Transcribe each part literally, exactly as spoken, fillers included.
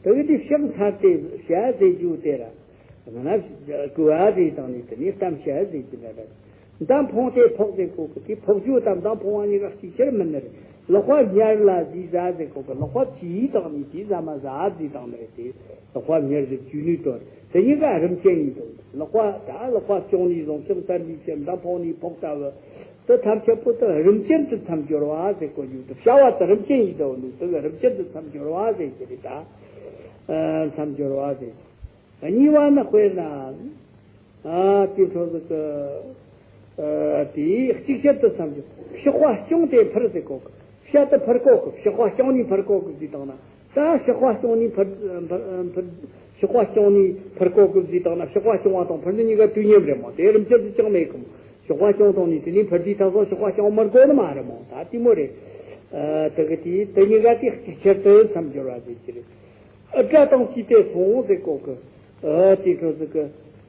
དེ་གི་དེ་ཕྱག་འཚལ་ཏེ་བཤད་ཟེར་རྒྱུ་དེ་ར། ང་ན་གུ་བ་ཟེར་དང་ནི་དེ་ནི་གཏམ་བཤད་ཟེར་གྱི་ན་ར། མདའ་འཕངས་ཏེ་ཕོག་ཟེར་གོ་གི། དེ་ཕོག་རྒྱུ་དང་མདའ་འཕངས་པ་གཉིས་ཀ་གཅིག་ཁྱེར་མིན་ནི་རེད། ལག་པ་ཉར་ལ་ཟིག་ཟ་ཟེར་གོ་གི། ལག་པ་བྱིས་དང་ནི་དེ་ཟ་མ་ཟ་ཟེར་དང་ནི་རེད། དེ་ལག་པ་ཉར་ཟེར་རྒྱུ་ནི་དོན་དེ་གཉིས་ཀ་རིམ་ཅན་ཡིན་དང་། ལག་པ་ད་ལག་པ་བརྐྱངས་ནི་བཟུང་། ཕྱག་འཚལ་ནི་ཕྱིར། མདའ་འཕངས་ནི་ཕོག་ལྟ་བུ། དེ་ཐམས་ཅད་པོ་དེ་རིམ་ཅན་དུ་མཚམས་སྦྱོར་བ་ཟེར་གོ་རྒྱུ་དེ། བྱ་བ་དེ་རིམ་ཅན་ཡིན་དང་ནི་དེ་གི་རིམ་ཅན་དུ་མཚམས་སྦྱོར་བ་ཟེར་གྱི་རེད་ད། ཨ། མཚམས་སྦྱོར་བ་ཟེར། གཉིས་པ་ནི་དཔེར་ན། ཨ། དེ་འཕྲོ་ཟིག་གི། ཨ། དེའི་གཅིག་ཆར་དུ་མཚམས་སྦྱོར། ཕྱག་པ་བརྐྱངས་ཏེ་ཕུར་ཟེར་གོ་གི། ཕྱག་དེ་ཕུར་གོ་གི། ཕྱག་པ་བརྐྱངས་ནས་ཕུར་གོ་གི་ཟེར་དང་ན། ད་ཕྱག་པ་བརྐྱངས་ནས་ཕུར་ཕུར་ཕུར། ཕྱག་པ་བརྐྱངས་ནས་ཕུར་གོ་གི་ཟེར་དང་ན། ཕྱག་པ་བརྐྱངས་པ་དང་ཕུར་ནི་གཉིས་ཀ་དུས་མཉམ་རེད་མོ། དེ་རིམ་ཅན་དུ་ཅང་མེད་གི་མོ། ཕྱག་པ་བརྐྱངས་བཏང་ནས་དེ་ནས་ཕུར་དུས་ད་སོ་ཕྱག་པ་བརྐྱངས་མི་དགོས་ནི་མ་རེད་མོ། ད་དེ་མོ་རེད། ཨ། དེ་གི་དེ་དེ་གཉིས་ཀ་དེ་གཅིག་ཆར་དུ་མཚམས་སྦྱོར་བ་ཟེར་གྱི་རེད། ཨ། དགྲ་དང་ཕྱི་དེ་སོང་ཟེར་གོ་གི། ཨ། དེ་འཕྲོ་ཟིག་གི།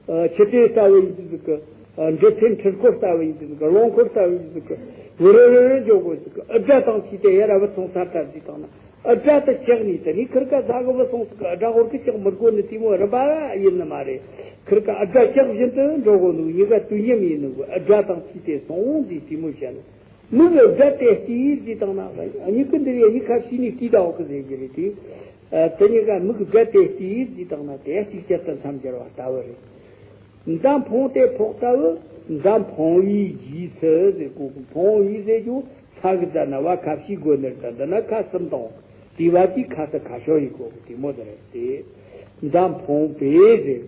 ཨ། ཆུ་ཏེ་ལྟ་བུ་ཡིན་ཟིག་གི། ཨ། འདྲེ་ཕན་འཕྲུལ་འཁོར་ལྟ་བུ་ཡིན་ཟིག་གི། རླངས་འཁོར་ལྟ་བུ་ཡིན་ཟིག་གི། འུ་རུ་རུ་རུ་འཇོག་གོ་ཟིག་གི། ཨ། དགྲ་དང་ཕྱི་དེ་ཡར་བུད་སོང་ས་ཁྲ་ཟིག་དང་ན། ཨ། དགྲ་དེ་བཅག་ནས་དེ་ནས་ཁིར་ཀ་ཟ་གི་བུད་སོང་ཟིག་གི། ཨ། དགྲ་ཧོར་གི་བཅག་མི་དགོས་ནི་དེ་མོ་རིམ་པ་ཡིན་ནི་མ་རེད། ཁིར་ཀ་ཨ། དགྲ་བཅག་བཞིན་དུ་འགྲོ་གོ་ནོ་གཉིས་ཀ་དུས་མཉམ་ཡིན་ནོ་གི། ཨ། དགྲ་དང་ཕྱི་དེ་སོང་ཟིག་དེ་མོ་བཤད་ནི། མིག་གི་དགྲ་དེ་བལྟས་ཟེར་དང་ན། གཉིས་ཀི་འདིར་ཡ་གཉིས་ཁ་ཕྱི་ནས་བལྟས་དང་འོག་གི་ཟེར་གྱི་རེད་དེ། ཨ། དེ་གཉིས་ཀ་མིག་གི་དགྲ་དེ་བལྟས་ཟེར་དང་ན་དེ་གཅིག་ཆར་དུ་མཚམས་སྦྱར་བ་ལྟ་བུ་རེད། མདའ་འཕངས་ཏེ་ཕོག་ལྟ་བུ། མདའ་འཕངས་པའི་རྗེས་སུ་ཟེར་གོ་གི། འཕངས་པའི་ཟེར་རྒྱུ་ས་གི་ཟ་ན་བ་ཁ་ཕྱིའི་སྒོ་ནས་ད་འདི་ན་ཁ་གསུམ་དང་། དེ་བ་དེ་ཁ་ས་ཁ་ཤོ་ཡིན་གོ་གི། དེ་མོ་ཟེར་རེད་དེ། མདའ་འཕངས་པའི་ཟེར།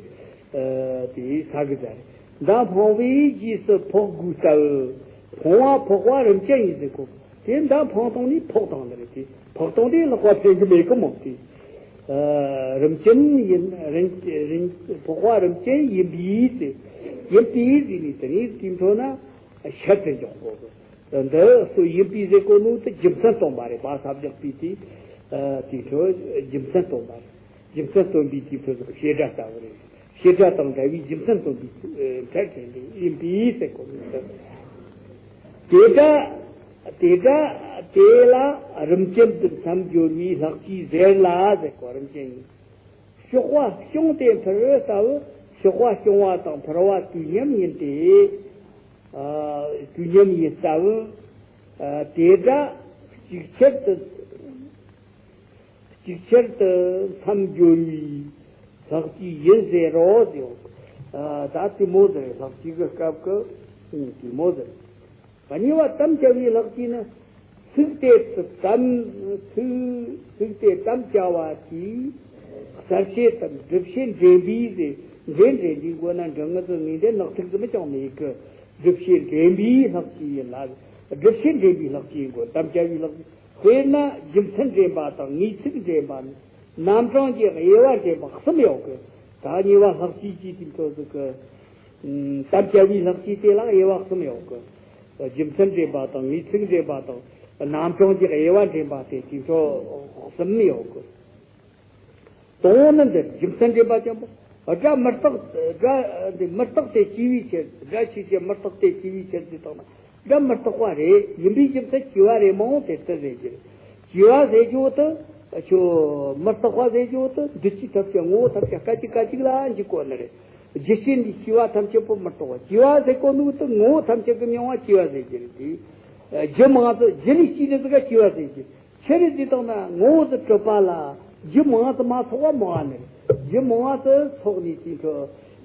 ཨ། དེ་ས་གི་ཟ་རེད། མདའ་འཕངས་པའི་རྗེས་སུ་ཕོག་དགོས་ལྟ་བུ། འཕངས་པ་ཕོག་པ་རིམ་ཅན་ཡིན་ཟེར་གོ། དེ་མདའ་འཕངས་བཏང་ནས་ཕོག་བཏང་ནི་རེད་དེ། ཕོག་བཏང་དེ་ལག་པ་འཕེན་གི་མེད་གི་མོ་དེ། ཨ། རིམ་ཅན་ཡིན། རིམ་རིམ་ཕོག་པ་རིམ་ཅན་ཡིན་པས་ཟེར། ཡིན་པས་ཟེར་ནས་དེ་ནས་དེ་འཕྲོ་ན་ཤར་དུ་འཇོག་གོ་གི། འདི་སུ་ཡིན་པས་ཟེར་གོ་ནོ་དེ་རྒྱུ་མཚན་སྟོན་པ་རེད། བ་ས་བཞག་པའི་དེ། ཨ། དེ་འཕྲོ་རྒྱུ་མཚན་སྟོན་པ་རེད། རྒྱུ་མཚན་སྟོན་པའི་དུས་ཚོད་བྱེད་སྒྲ་ལྟ་བུ་རེད། བྱེད་སྒྲ་དང་འདྲ་བའི་རྒྱུ་མཚན་སྟོན་པའི་ཚུལ་ཨེ་འཕྲལ་དྲན་པའི་ཡིན་པས་ཟེར་གོ་ནི་འདུག་དེ་སྒྲ་དེ་སྒྲ་དེ་ལ་རིམ་ཅན་དུ་མཚམས་སྦྱོར་བའི་ལྷག་བཅས་ཟེར་ལ་ཟེར་གོ་རིམ་ཅན་ཡིན། ཕྱག་པ་བརྐྱངས་ཏེ་ཕུར་ལྟ་བུ། ཕྱག་པ་བརྐྱངས་པ་དང་ཕུར་བ་དུས་མཉམ་ཡིན་ཏེ། ཨ། དུས་མཉམ་ཡིན་ལྟ་བུ། ཨ། དེ་སྒྲ་གཅིག་ཆར་དུ། གཅིག་ཆར་དུ་མཚམས་སྦྱོར་བའི་ལྷག་བཅས་ཡིན་ཟེར་རོ་ཟེར། ཨ། ད་དེ་མོ་ཟེར། ལྷག་བཅས་ཀྱི་སྐབས་ཀྱི་དེ་མོ་ཟེར། གཉིས་པ་དམ་བཅའ་བའི་ལྷག་བཅས་ནི། ཚིག་དེ་དམ། ཚིག་ཚིག་དེ་དམ་བཅའ་བ་དེའི་གསལ་བྱེད་དམ། སྒྲུབ་བྱེད་འདྲེན་པའི་ཟེར། འདྲེན་འདྲེན་དུས་མགོ་ན་འདྲེན་ངེས་ཟེར། ངེས་འདྲེན་ནག་ཐིག་ཙམ་ཀྱང་མེད་ཀི། སྒྲུབ་བྱེད་འདྲེན་པའི་ལྷག་བཅས་ཡིན་ལ། སྒྲུབ་བྱེད་འདྲེན་པའི་ལྷག་བཅས་ཡིན་གོ། དམ་བཅའ་བའི་ལྷག་བཅས། དཔེར་ན་རྒྱུ་མཚན་འདྲེན་པ་དང་ངེས་ཚིག་འདྲེན་པ། རྣམ་གྲངས་ཀྱི་དབྱེ་བ་འདྲེན་པ་གསུམ་ཡོད་གི། ད་གཉིས་པ་ལྷག་བཅས་ཀྱི་དེ་ཚོ་ཟིག་གི། ཨ། དམ་བཅའ་བའི་ལྷག་བཅས་དེ་ལ་དབྱེ་བ་གསུམ་ཡོད་གི། རྒྱུ་མཚན་འདྲེན་པ་དང་ངེས་ཚིག་འདྲེན་པ་དང་རྣམ་གྲངས་ཀྱི་དབྱེ་བ་འདྲེན་པ་དེ་དེ་ཚོ་གསུམ་ཡོད་གི། དང་པོ་ནི་འདི་རྒྱུ་མཚན་འདྲེན་པ་ཅན་པོ། སྒྲ་མི་རྟག་སྒྲ་འདི་མི་རྟག་སྟེ་སྐྱེ་བའི་ཕྱིར། སྒྲ་ཆོས་ཅན། མི་རྟག་སྟེ་སྐྱེ་བའི་ཕྱིར་ཟེར་དང་ན། སྒྲ་མི་རྟག་པ་རེད། ཡིན་པའི་རྒྱུ་མཚན་སྐྱེ་བ་རེད་མོ། དེ་ལྟར་ཟེར་རྒྱུ་རེད། སྐྱེ་བ་ཟེར་རྒྱུ་དེ་ཁྱོད་མི་རྟག་པ་ཟེར་རྒྱུ་དེ་འདུ་བྱེད་ཐམས་ཅད་ངོ་བོ་ཐམས་ཅད་སྐད་ཅིག་སྐད་ཅིག་ལ་འཇིག་གོ་ནི་རེད། རྒྱུ་རྐྱེན་འདིས་སྐྱེ་བ་ཐམས་ཅད་པོ་མི་རྟག་པ། སྐྱེ་བ་ཟེར་གོ་ནོ་དེ་ངོ་བོ་ཐམས་ཅད་ཀྱི་མྱོང་བ་སྐྱེ་བ་ཟེར་རྒྱུ་རེད། དེ་རྒྱུ་མང་ཙམ་རྒྱུ་ལས་སྐྱེས་ནི་ཟིག་ག་སྐྱེ་བ་ཟེར་རྒྱུ། ཆི་རེད་ཟེར་དང་ན་ངོ་བོ་དེ་གྲུབ་པ་ལ་རྒྱུ་མང་ཙམ་མ་ཚོགས་པ་མང་བ་ནི་རེད། རྒྱུ་མང་ཙམ་ཚོགས་ནས་དེ་ཁོ།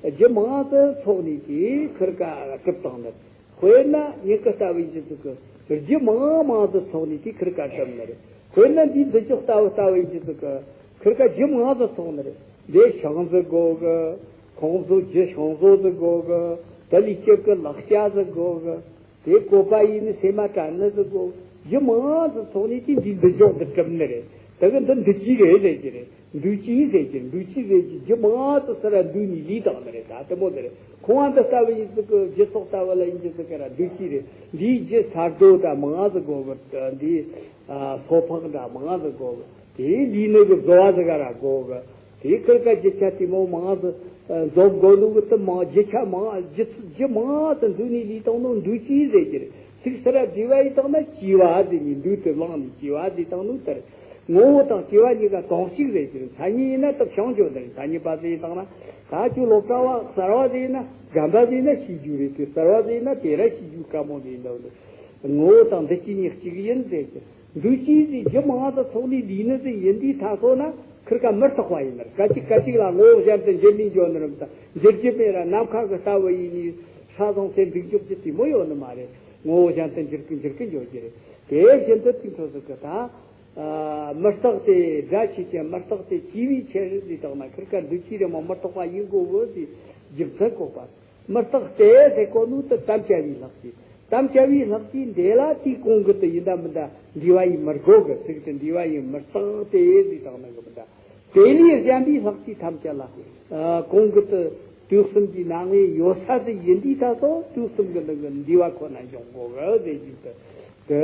རྒྱུ་མང་ཙམ་ཚོགས་ནས་དེ་ཁིར་ཀ་གྲུབ་བཏང་ནི་རེད། དཔེར་ན་མྱུ་གུ་ལྟ་བུ་ཡིན་རྒྱུ་ཟིག་གི། རྒྱུ་མང་མང་ཙམ་ཚོགས་ནས་དེ་ཁིར་ཀ་གྲུབ་ནི་རེད། དཔེར་ན་འདིའི་འདུ་ཕྱོགས་ལྟ་བུ་ལྟ་བུ་ཡིན་རྒྱུ་ཟིག་གི། ཁིར་ཀ་རྒྱུ་མང་ཙམ་ཚོགས་ནི་རེད། འདི་ཤིང་ཟིག་དགོས་གི། ཁོང་ཚོ་རྒྱུ་ཤིང་བཟོ་ཟིག་དགོས་གི། དེ་ལས་སྐྱེ་གི་ལག་ཆ་ཟིག་དགོས་གི། དེ་བཀོད་པ་ཡིན་ནི་སེམས་མ་དྲན་ནི་ཟིག་གོ། རྒྱུ་མང་ཙམ་ཚོགས་ནས་དེ་འདི་འདུ་འཇོག་འདི་གྲུབ་ནི་རེད། དེ་གི་འདི་འདུ་བྱེད་རེད་ཟེར་གྱི་རེད། འདུ་བྱེད་ཟེར་གྱི་འདུ་བྱེད་ཟེར་གྱི་རྒྱུ་མང་ཙམ་ཟེར་ར་འདུས་ནས་ལུས་བཏང་ནི་རེད། ད་དེ་མོ་ཟེར་རེད། ཁང་བ་འདི་ལྟ་བུ་ཡིན་ཟིག་གི། རྒྱུ་ཚོགས་ལྟ་བུ་ལ་ཡིན་རྒྱུ་ཟིག་གི་ར་འདུ་བྱེད་རེད། འདིའི་རྒྱུ་ས་རྡོ་ད་མང་ཙམ་དགོས་གི། འདིའི་ཨ་སོ་ཕག་འདྲ་མང་ཙམ་དགོས་གི། དེའི་ལུས་ནི་གི་བཟོ་བ་ཟིག་ག་ར་དགོས་གི། དེའི་ཁིར་ཀ་རྒྱུ་ཆ་དེ་མོ་མང་ཙམ་ཨ་འཛོམས་དགོས་ནོ་གི། དེ་མང་རྒྱུ་ཆ་མང་རྒྱུ་རྒྱུ་མང་ཙམ་འདུས་ནས་ལུས་བཏང་ནོ་འདུ་བྱེད་ཟེར་གྱི་རེད། ཚིག་ཟེར་ར་བསྡུས་པ་ཡིན་བཏང་ན་སྐྱེ་བ་ཟེར་ནས། འདུས་ཏེ་བླངས་ནས་སྐྱེ་བ་ཟེར་བཏང་ནོ་དེ་རེད། ངོ་བོ་དང་སྐྱེ་བ་གཉིས་ཀ་དོན་གཅིག་རེད་ཟེར། མཚན་ཉིད་ཡིན་ན་ད་བྱང་ཆུབ་ནི་རེད། མཚན་ཉིད་པ་ཟེར་ཡིན་དང་ན་ད་ཁྱོད་སློབ་གྲྭ་བ་གསར་བ་ཟེར་ཡིན་ན་རྒན་པ་ཟེར་ཡིན་ན་ཤེས་རྒྱུ་རེད། དེ་གསར་བ་ཟེར་ཡིན་ན་དེ་ར་ཤེས་རྒྱུ་དཀའ་མོ་ཟེར་ཡིན་འདུག་ནི། ངོ་བོ་དང་འདུ་བྱེད་གཉིས་གཅིག་ཡིན་ཟེར་གྱི། འདུ་བྱེད་ཟེར་རྒྱུ་མང་དུ་ཚོགས་ནས་ལུས་ནི་ཟེར་ཡིན་དུས་ད་སོ་ན་ཁིར་ཀ་མི་རྟག་པ་ཡིན་ནི་རེད། སྐད་ཅིག་སྐད་ཅིག་ལ་ངོ་བོ་གཞན་དུ་འགྱུར་ནས་འགྱོ་ནི་རེད། ད་འགྱུར་རྒྱུ་མེད་ར། ནམ་མཁའ་གི་ལྟ་བུ་ཡིན་ནི་ཧྲ་སོང་ཚེ་འདུག་འཇོག་རྒྱུ་དེ་མོ་ཡོད་ནི་མ་རེད། ངོ་བོ་གཞན་དུ་འགྱུར་གི་འགྱུར་གི་འགྱོ་རྒྱུ་རེད། དེ་བཞིན་དུ་དེ་འཕྲོ་ཟིག་གི་ད། ཨ། མི་རྟག་སྟེ་སྒྲ་ཆོས་ཅན། མི་རྟག་སྟེ་སྐྱེ་བའི་ཕྱིར་ཟེར་དང་ན་ཁིར་ཀ་འདུ་བྱེད་རེ་མོ་མི་རྟག་པ་ཡིན་དགོས་གི་ཟེར་རྒྱུ་མཚན་བཀོད་པ། མི་རྟག་སྟེ་ཟེར་གོ་ནོ་དེ་དམ་བཅའ་བའི་ལྷག་བཅས། དམ་བཅའ་བའི་ལྷག་བཅས་འདི་ལ་དེའི་གོང་གི་དེ་ཡིན་ད་མིན་ད་འདུས་པ་ཡིན་མི་དགོས་གི། ཚིག་དེ་འདུས་པ་ཡིན། མི་རྟག་སྟེ་ཟེར་དང་ན་གི་མིན་ད། དེ་ལས་གཞན་པའི་ལྷག་བཅས་ཐམས་ཅད་ལ། ཨ། གོང་གི་དུ་དུས་གསུམ་གྱི་སྣང་བས་ཡོད་ས་ཟིག་ཡིན་དུས་ད་སོ་དུས་གསུམ་གྱི་ནང་གི་འདུས་པ་ཁོ་ན་འབྱུང་དགོས་གི་ཟེར་རྒྱུ་དེ། དེ་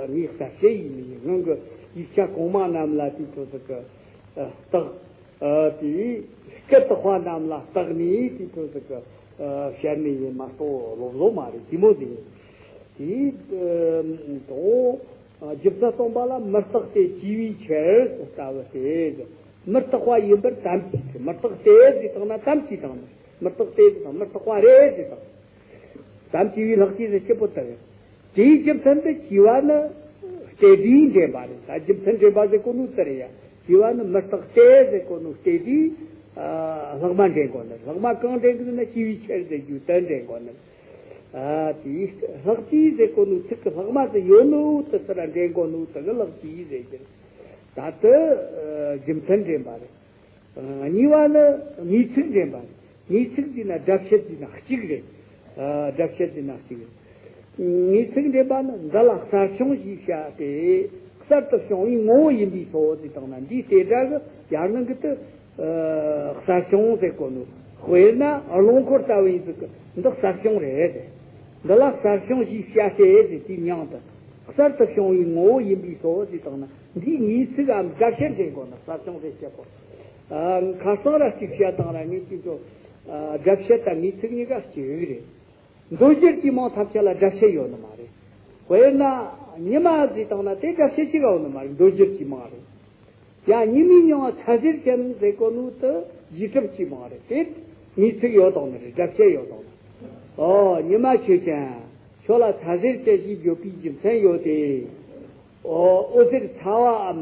ངས་གསལ་བཤད་ཡིན་ནི། སྔོན་གྱི་ཡིག་ཆ་གོང་མ་རྣམས་ལ་དེའི་འཕྲོ་ཟིག་གི། ཨ། བརྟག་ཨ། དེའི་སྐད་དག་པ་རྣམས་ལ་བརྟག་ནས་དེའི་འཕྲོ་ཟིག་གི། ཨ། བཤད་ནི་ཡིན་མ་གཏོགས་ལོབས་ལོབས་མ་རེད། དེ་མོ་ཟིག་ཡིན། དེའི་དོ། རྒྱུ་མཚན་སྟོན་པ་ལ་མི་རྟག་སྟེ་སྐྱེ་བའི་ཕྱིར་ཟེར་ལྟ་བུ་སྟེ། མི་རྟག་པ་ཡིན་པར་དམ་བཅས་ཏེ། མི་རྟག་སྟེ་ཟེར་དང་ན་དམ་བཅས་དང་། མི་རྟག་སྟེ་ཟེར་དང་མི་རྟག་པ་རེད་ཟེར་དང་། དམ་བཅས་པའི་ལྷག་བཅས་ཟེར་སྐྱེ་པོ་ལྟ་བུ། དེའི་རྒྱུ་མཚན་དུ་སྐྱེ་བ་ནི་སྟེ་དུས་འདྲེན་པ་རེད། ད་རྒྱུ་མཚན་འདྲེན་པ་ཟེར་གོ་ནོ་དེ་རེད་ཡ། སྐྱེ་བ་ནི་མི་རྟག་སྟེ་ཟེར་གོ་ནོ་སྟེ་དུས། ཨ། ལྷག་མ་འདྲེན་དགོས་ནི། ལྷག་མ་གང་འདྲེན་དགོས་ན་སྐྱེ་བའི་ཕྱིར་ཟེར་རྒྱུ་དེ་འདྲེན་དགོས་ནི། ཨ། དེའི་ལྷག་བཅས་ཟེར་གོ་ནོ་ཚིག་གི་ལྷག་མ་དེ་ཡོད་ནོ་དེ་ཚུར་འདྲེན་དགོས་ནོ་དེ་གི་ལྷག་བཅས་ཟེར་གི། ད་དེ་རྒྱུ་མཚན་འདྲེན་པ་རེད། གཉིས་པ་ནི་ངེས་ཚིག་འདྲེན་པ་རེད། ངེས་ཚིག་ཟེར་ན་སྒྲ་བཤད་ཟེར་ན་གཅིག་རེད། ཨ། སྒྲ་བཤད་ཟེར་ན་གཅིག་རེད། ངེས་ཚིག་འདྲེན་པ་ནི་འདི་ལ་གསལ་བྱུང་ཞེས་བྱ་སྟེ། གསར་དུ་བྱུང་བའི་ངོ་བོ་ཡིན་པས་སོ་ཟེར་དང་ན་འདིའི་སྟེ་སྒྲ་གི་ཡར་ནང་གི་དེ། ཨ། གསལ་བྱུང་ཟེར་གོ་ནོ། དཔེར་ན་རླུང་འཁོར་ལྟ་བུ་ཡིན་ཟིག་གི། འདི་གསལ་བྱུང་རེད། འདི་ལ་གསལ་བྱུང་ཞེས་བྱ་སྟེ་ཟེར་དེའི་མྱིང་དུ། གསར་དུ་བྱུང་བའི་ངོ་བོ་ཡིན་པས་སོ་ཟེར་དང་ན་འདིའི་ངེས་ཚིག་གམ་སྒྲ་བཤད་འདྲེན་དགོས་ན་གསལ་བྱུང་ཟེར་བཤད་གོ། ཨ། ཁ་སང་ར་གཅིག་བཤད་དང་ར་ངེས་ཚིག་ཚོ། ཨ། སྒྲ་བཤད་དང་ངེས་ཚིག་གཉིས་ཀ་གཅིག་རེད། མདོ་སྒྱུར་གྱི་མིང་ཐམས་ཅད་ལ་སྒྲ་བཤད་ཡོད་ནི་མ་རེད། དཔེར་ན་ཉི་མ་ཟེར་དང་ན་དེ་སྒྲ་བཤད་གཅིག་ཡོད་ནི་མ་རེད། མདོ་སྒྱུར་གྱི་མིང་རེད། ཡང་ཉི་མའི་མྱིང་ང་ཚ་ཟེར་ཅན་ཟེར་གོ་ནོ་དེ་རྗེས་གྲུབ་ཀྱི་མིང་རེད། དེ་ངེས་ཚིག་ཡོད་དང་ནི་རེད། སྒྲ་བཤད་ཡོད་དང་ནི། ཨོ། ཉི་མ་ཆོས་ཅན། ཁྱོད་ལ་ཚ་ཟེར་ཅན་ཞེས་བརྗོད་པའི་རྒྱུ་མཚན་ཡོད་དེ། ཨོ། འོད་ཟེར་ཚ་བའམ།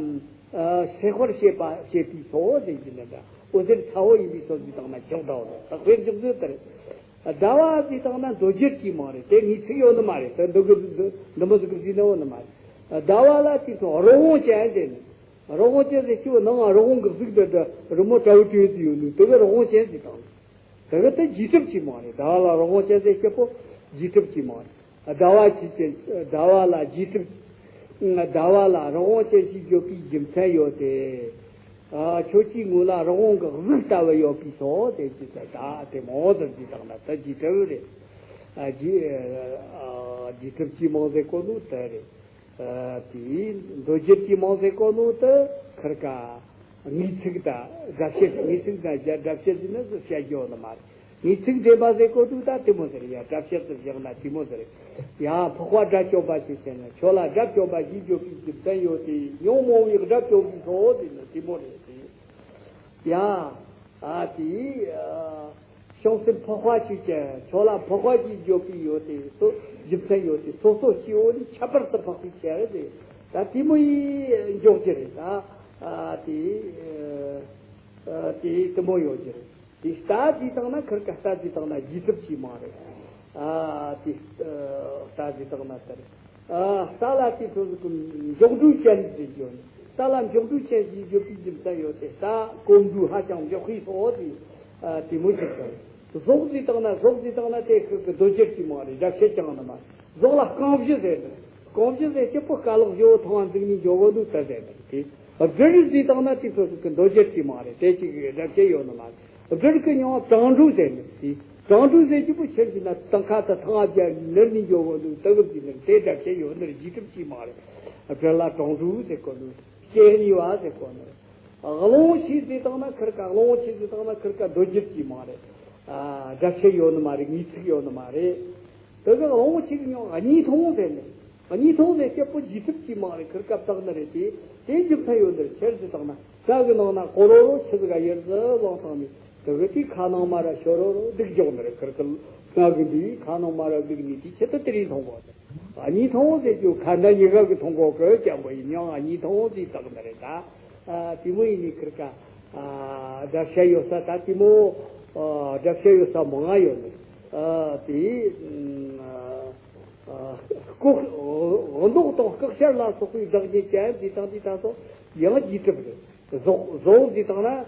ཨ། སེར་པོར་བྱེད་པ་བྱེད་པའི་སོ་ཟེར་གྱི་ནི་འདྲ། འོད་ཟེར་ཚ་བོ་ཡིན་པའི་སོ་ཟེར་དང་ན་ཆོག་འདྲ་བོ་རེད། དག་པའི་འཇུག་ཚུལ་དེ་རེད། ཟླ་བ་ཟེར་དང་ན་མདོ་སྒྱུར་གྱི་མིང་རེད། དེ་ངེས་ཚིག་ཡོད་ནི་མ་རེད། དེ་འདི་གི་འདི་མོ་ཟིག་གི་ཟེར་ནི་ཡོད་ནི་མ་རེད། ཟླ་བ་ལ་དེ་ཚོ་རི་བོང་ཅན་ཟེར་ནི། རི་བོང་ཅན་ཟེར་སྐྱེ་བོ་ནང་ང་རི་བོང་གི་གཟུགས་འདི་འདྲ་རི་མོ་བཀྲ་བོ་བཀྲ་ཡོད་ནི་དེ་གི་རི་བོང་ཅན་ཟེར་དང་། དེ་གི་དེ་རྗེས་གྲུབ་ཀྱི་མིང་རེད། ཟླ་བ་ལ་རི་བོང་ཅན་ཟེར་སྐྱེ་བོ་རྗེས་གྲུབ་ཀྱི་མིང་རེད། ཟླ་བ་ཆོས་ཅན། ཟླ་བ་ལ་རྗེས་གྲུབ། ཟླ་བ་ལ་རི་བོང་ཅན་ཞེས་བརྗོད་པའི་རྒྱུ་མཚན་ཡོད་དེ། ཨ། ཁྱོད་ཀྱི་ངོ་ལ་རི་བོང་གི་གཟུགས་ལྟ་བུ་ཡོད་པས་སོ་ཟེར་གྱི། ད་དེ་མོ་ཟེར་གྱི་དང་ན་ད་རྗེས་གྲུབ་རེད། ཨ། རྗེས། ཨ། རྗེས་གྲུབ་ཀྱི་མིང་ཟེར་གོ་ནོ་དེ་རེད། ཨ། དེའི་མདོ་སྒྱུར་གྱི་མིང་ཟེར་གོ་ནོ་དེ་ཁིར་ཀ་ངེས་ཚིག་དང་སྒྲ་བཤད། ངེས་ཚིག་དང་སྒྲ་བཤད་ཟེར་ན་བཤད་རྒྱུ་ནི་མ་རེད། ངེས་ཚིག་འདྲེན་པ་ཟེར་གོ་དུས་ད་དེ་མོ་ཟེར་ཡ། སྒྲ་བཤད་དུ་བཞག་ན་དེ་མོ་ཟེར། ཡ། འཕགས་པ་དགྲ་བཅོམ་པ་ཞེས་བྱ་ན་ཁྱོད་ལ་དགྲ་བཅོམ་པ་ཞེས་བརྗོད་པའི་རྒྱུ་མཚན་ཡོད་དེ། ཉོན་མོངས་པའི་དགྲ་བཅོམ་པའི་སོ་ཟེར་ན་དེ་མོ་རེད་དེ། ཡ། ཨ། དེ། ཨ། བྱང་སེམས་འཕགས་པ་ཞེས་བྱ། ཁྱོད་ལ་འཕགས་པ་ཞེས་བརྗོད་པའི་ཡོད་དེ། སོ། རྒྱུ་མཚན་ཡོད་དེ། སོ་སོ་སྐྱེ་བོ་ལས་ཁྱད་པར་དུ་འཕགས་པའི་ཕྱིར་ཟེར། ད་དེ་མོ་ཡིས་འཇོག་རྒྱུ་རེད། ད། ཨ། དེ། ཨ། དེ་དེ་མོ་ཡོད་རྒྱུ་རེད། དེ་རྟ་ཟེར་དང་ན་ཁིར་ཀ་རྟ་ཟེར་དང་ན་རྗེས་གྲུབ་ཀྱི་མིང་རེད། ཨ། དེ་རྟ་ཟེར་དང་ན་དེ་རེད། ཨ། རྟ་ལ་དེ་ཚོ་ཟིག་གི་མགྱོགས་འགྲོ་ཅན་ཟེར་རྒྱུ། རྟ་ལ་མགྱོགས་འགྲོ་ཅན་ཞེས་བརྗོད་པའི་རྒྱུ་མཚན་ཡོད་དེ། རྟ་གོམ་འགྲོས་ཧ་ཅང་མགྱོགས་པས་སོ་ཟེར། ཨ། དེ་མོ་ཟེར་གི། ཟོག་ཟེར་དང་ན། ཟོག་ཟེར་དང་ན་དེ་ཁིར་ཀ་མདོ་སྒྱུར་གྱི་མིང་རེད། སྒྲ་བཤད་ཀྱང་ནི་མ་རེད། ཟོག་ལ་རྐང་བཞི་ཟེར་ནི། རྐང་བཞི་ཟེར་སྐྱེ་བོ་རྐང་ལག་བཞི་བོ་ཐང་བ་འཛུགས་ནས་འཇོག་གོ་ནོ་དེ་ཟེར་ནི་དེ། སྦྲུལ་ཟེར་དང་ན་དེ་ཚོ་ཟིག་གི་མདོ་སྒྱུར་གྱི་མིང་རེད། དེ་གཅིག་གི་སྒྲ་བཤད་ཡོད་ནི་མ་རེད། སྦྲུལ་གྱི་མིང་བྲང་འགྲོ་ཟེར་ནི་དེ། བྲང་འགྲོ་ཟེར་རྒྱུ་པོ་ཕྱིར་ཟེར་ན་དང་ཁ་ད་ཐང་བ་བརྒྱབ་ནས་ནུར་ནས་འཇོག་གོ་ནོ་དེ་གི་ཟེར་ནི་དེ། སྒྲ་བཤད་ཡོད་ནི་རྗེས་གྲུབ་ཀྱི་མིང་རེད། སྦྲུལ་ལ་བྲང་འགྲོ་ཟེར་གོ་ནོ། སྐྱེ་ནི་བ་ཟེར་གོ་ནི། གླང་ཆེན་ཟེར་དང་ན་ཁིར་ཀ། གླང་ཆེན་ཟེར་དང་ན་ཁིར་ཀ་མདོ་སྒྱུར་གྱི་མིང་རེད། ཨ། སྒྲ་བཤད་ཡོད་ནི་མ་རེད། ངེས་ཚིག་ཡོད་ནི་མ་རེད། དེ་གི་གླང་ཆེན་གྱི་མིང་གཉིས་མཐོང་ཟེར་ནི། གཉིས་མཐོང་ཟེར་སྐྱེ་བོ་རྗེས་གྲུབ་ཀྱི་མིང་རེད། ཁིར་ཀ་བཏགས་ནི་རེད་དེ། དེ་འཇིབ་ཐལ་ཡོད་འདིར་ཁྱེར་ཟི་བཏང་ན་ས་གི་ནང་ན་ཀོ་རོ་རོ་ཆི་ཟི་ག་ཡེར་ཟི་ལོང་བཏང་ནས་དེ་གི་དེའི་ཁ་ནང་མ་ར་ཤོ་རོ་རོ་སྡིག་འཇོག་འདིར་ཁིར་ཁིར་ང་གི་འདིའི་ཁ་ནང་མ་ར་སྡིག་ནས་དེའི་ཆེད་དུ་དེ་རིང་མཐོང་གོ་ཟེར། གཉིས་མཐོང་ཟེར་རྒྱུ་ཁ་འདྲ་གཉིས་ཀ་གི་མཐོང་གོ་གི་ཀྱང་གོ་ཡིན་ཡང་གཉིས་མཐོང་ཟེར་བཏགས་འདི་རེད་ད། དེ་མོ་ཡིན་ནི་ཁིར་ཀ་དགྲ་བཤད་ཡོད་ས་ད་དེ་མོ་དགྲ་བཤད་ཡོད་ས་མང་ང་ཡོད་ནི། དེ་ལྐོག་འོ་མདོག་དང་ལྐོག་ཤལ་ལ་སོགས་པའི་བདག་ཉིད་ཅན་དེ་དང་དེ་ད་སོགས་ཡང་རྗེས་གྲུབ་རེད། ཟོག་ཟོག་ཟེར་བཏང་ན་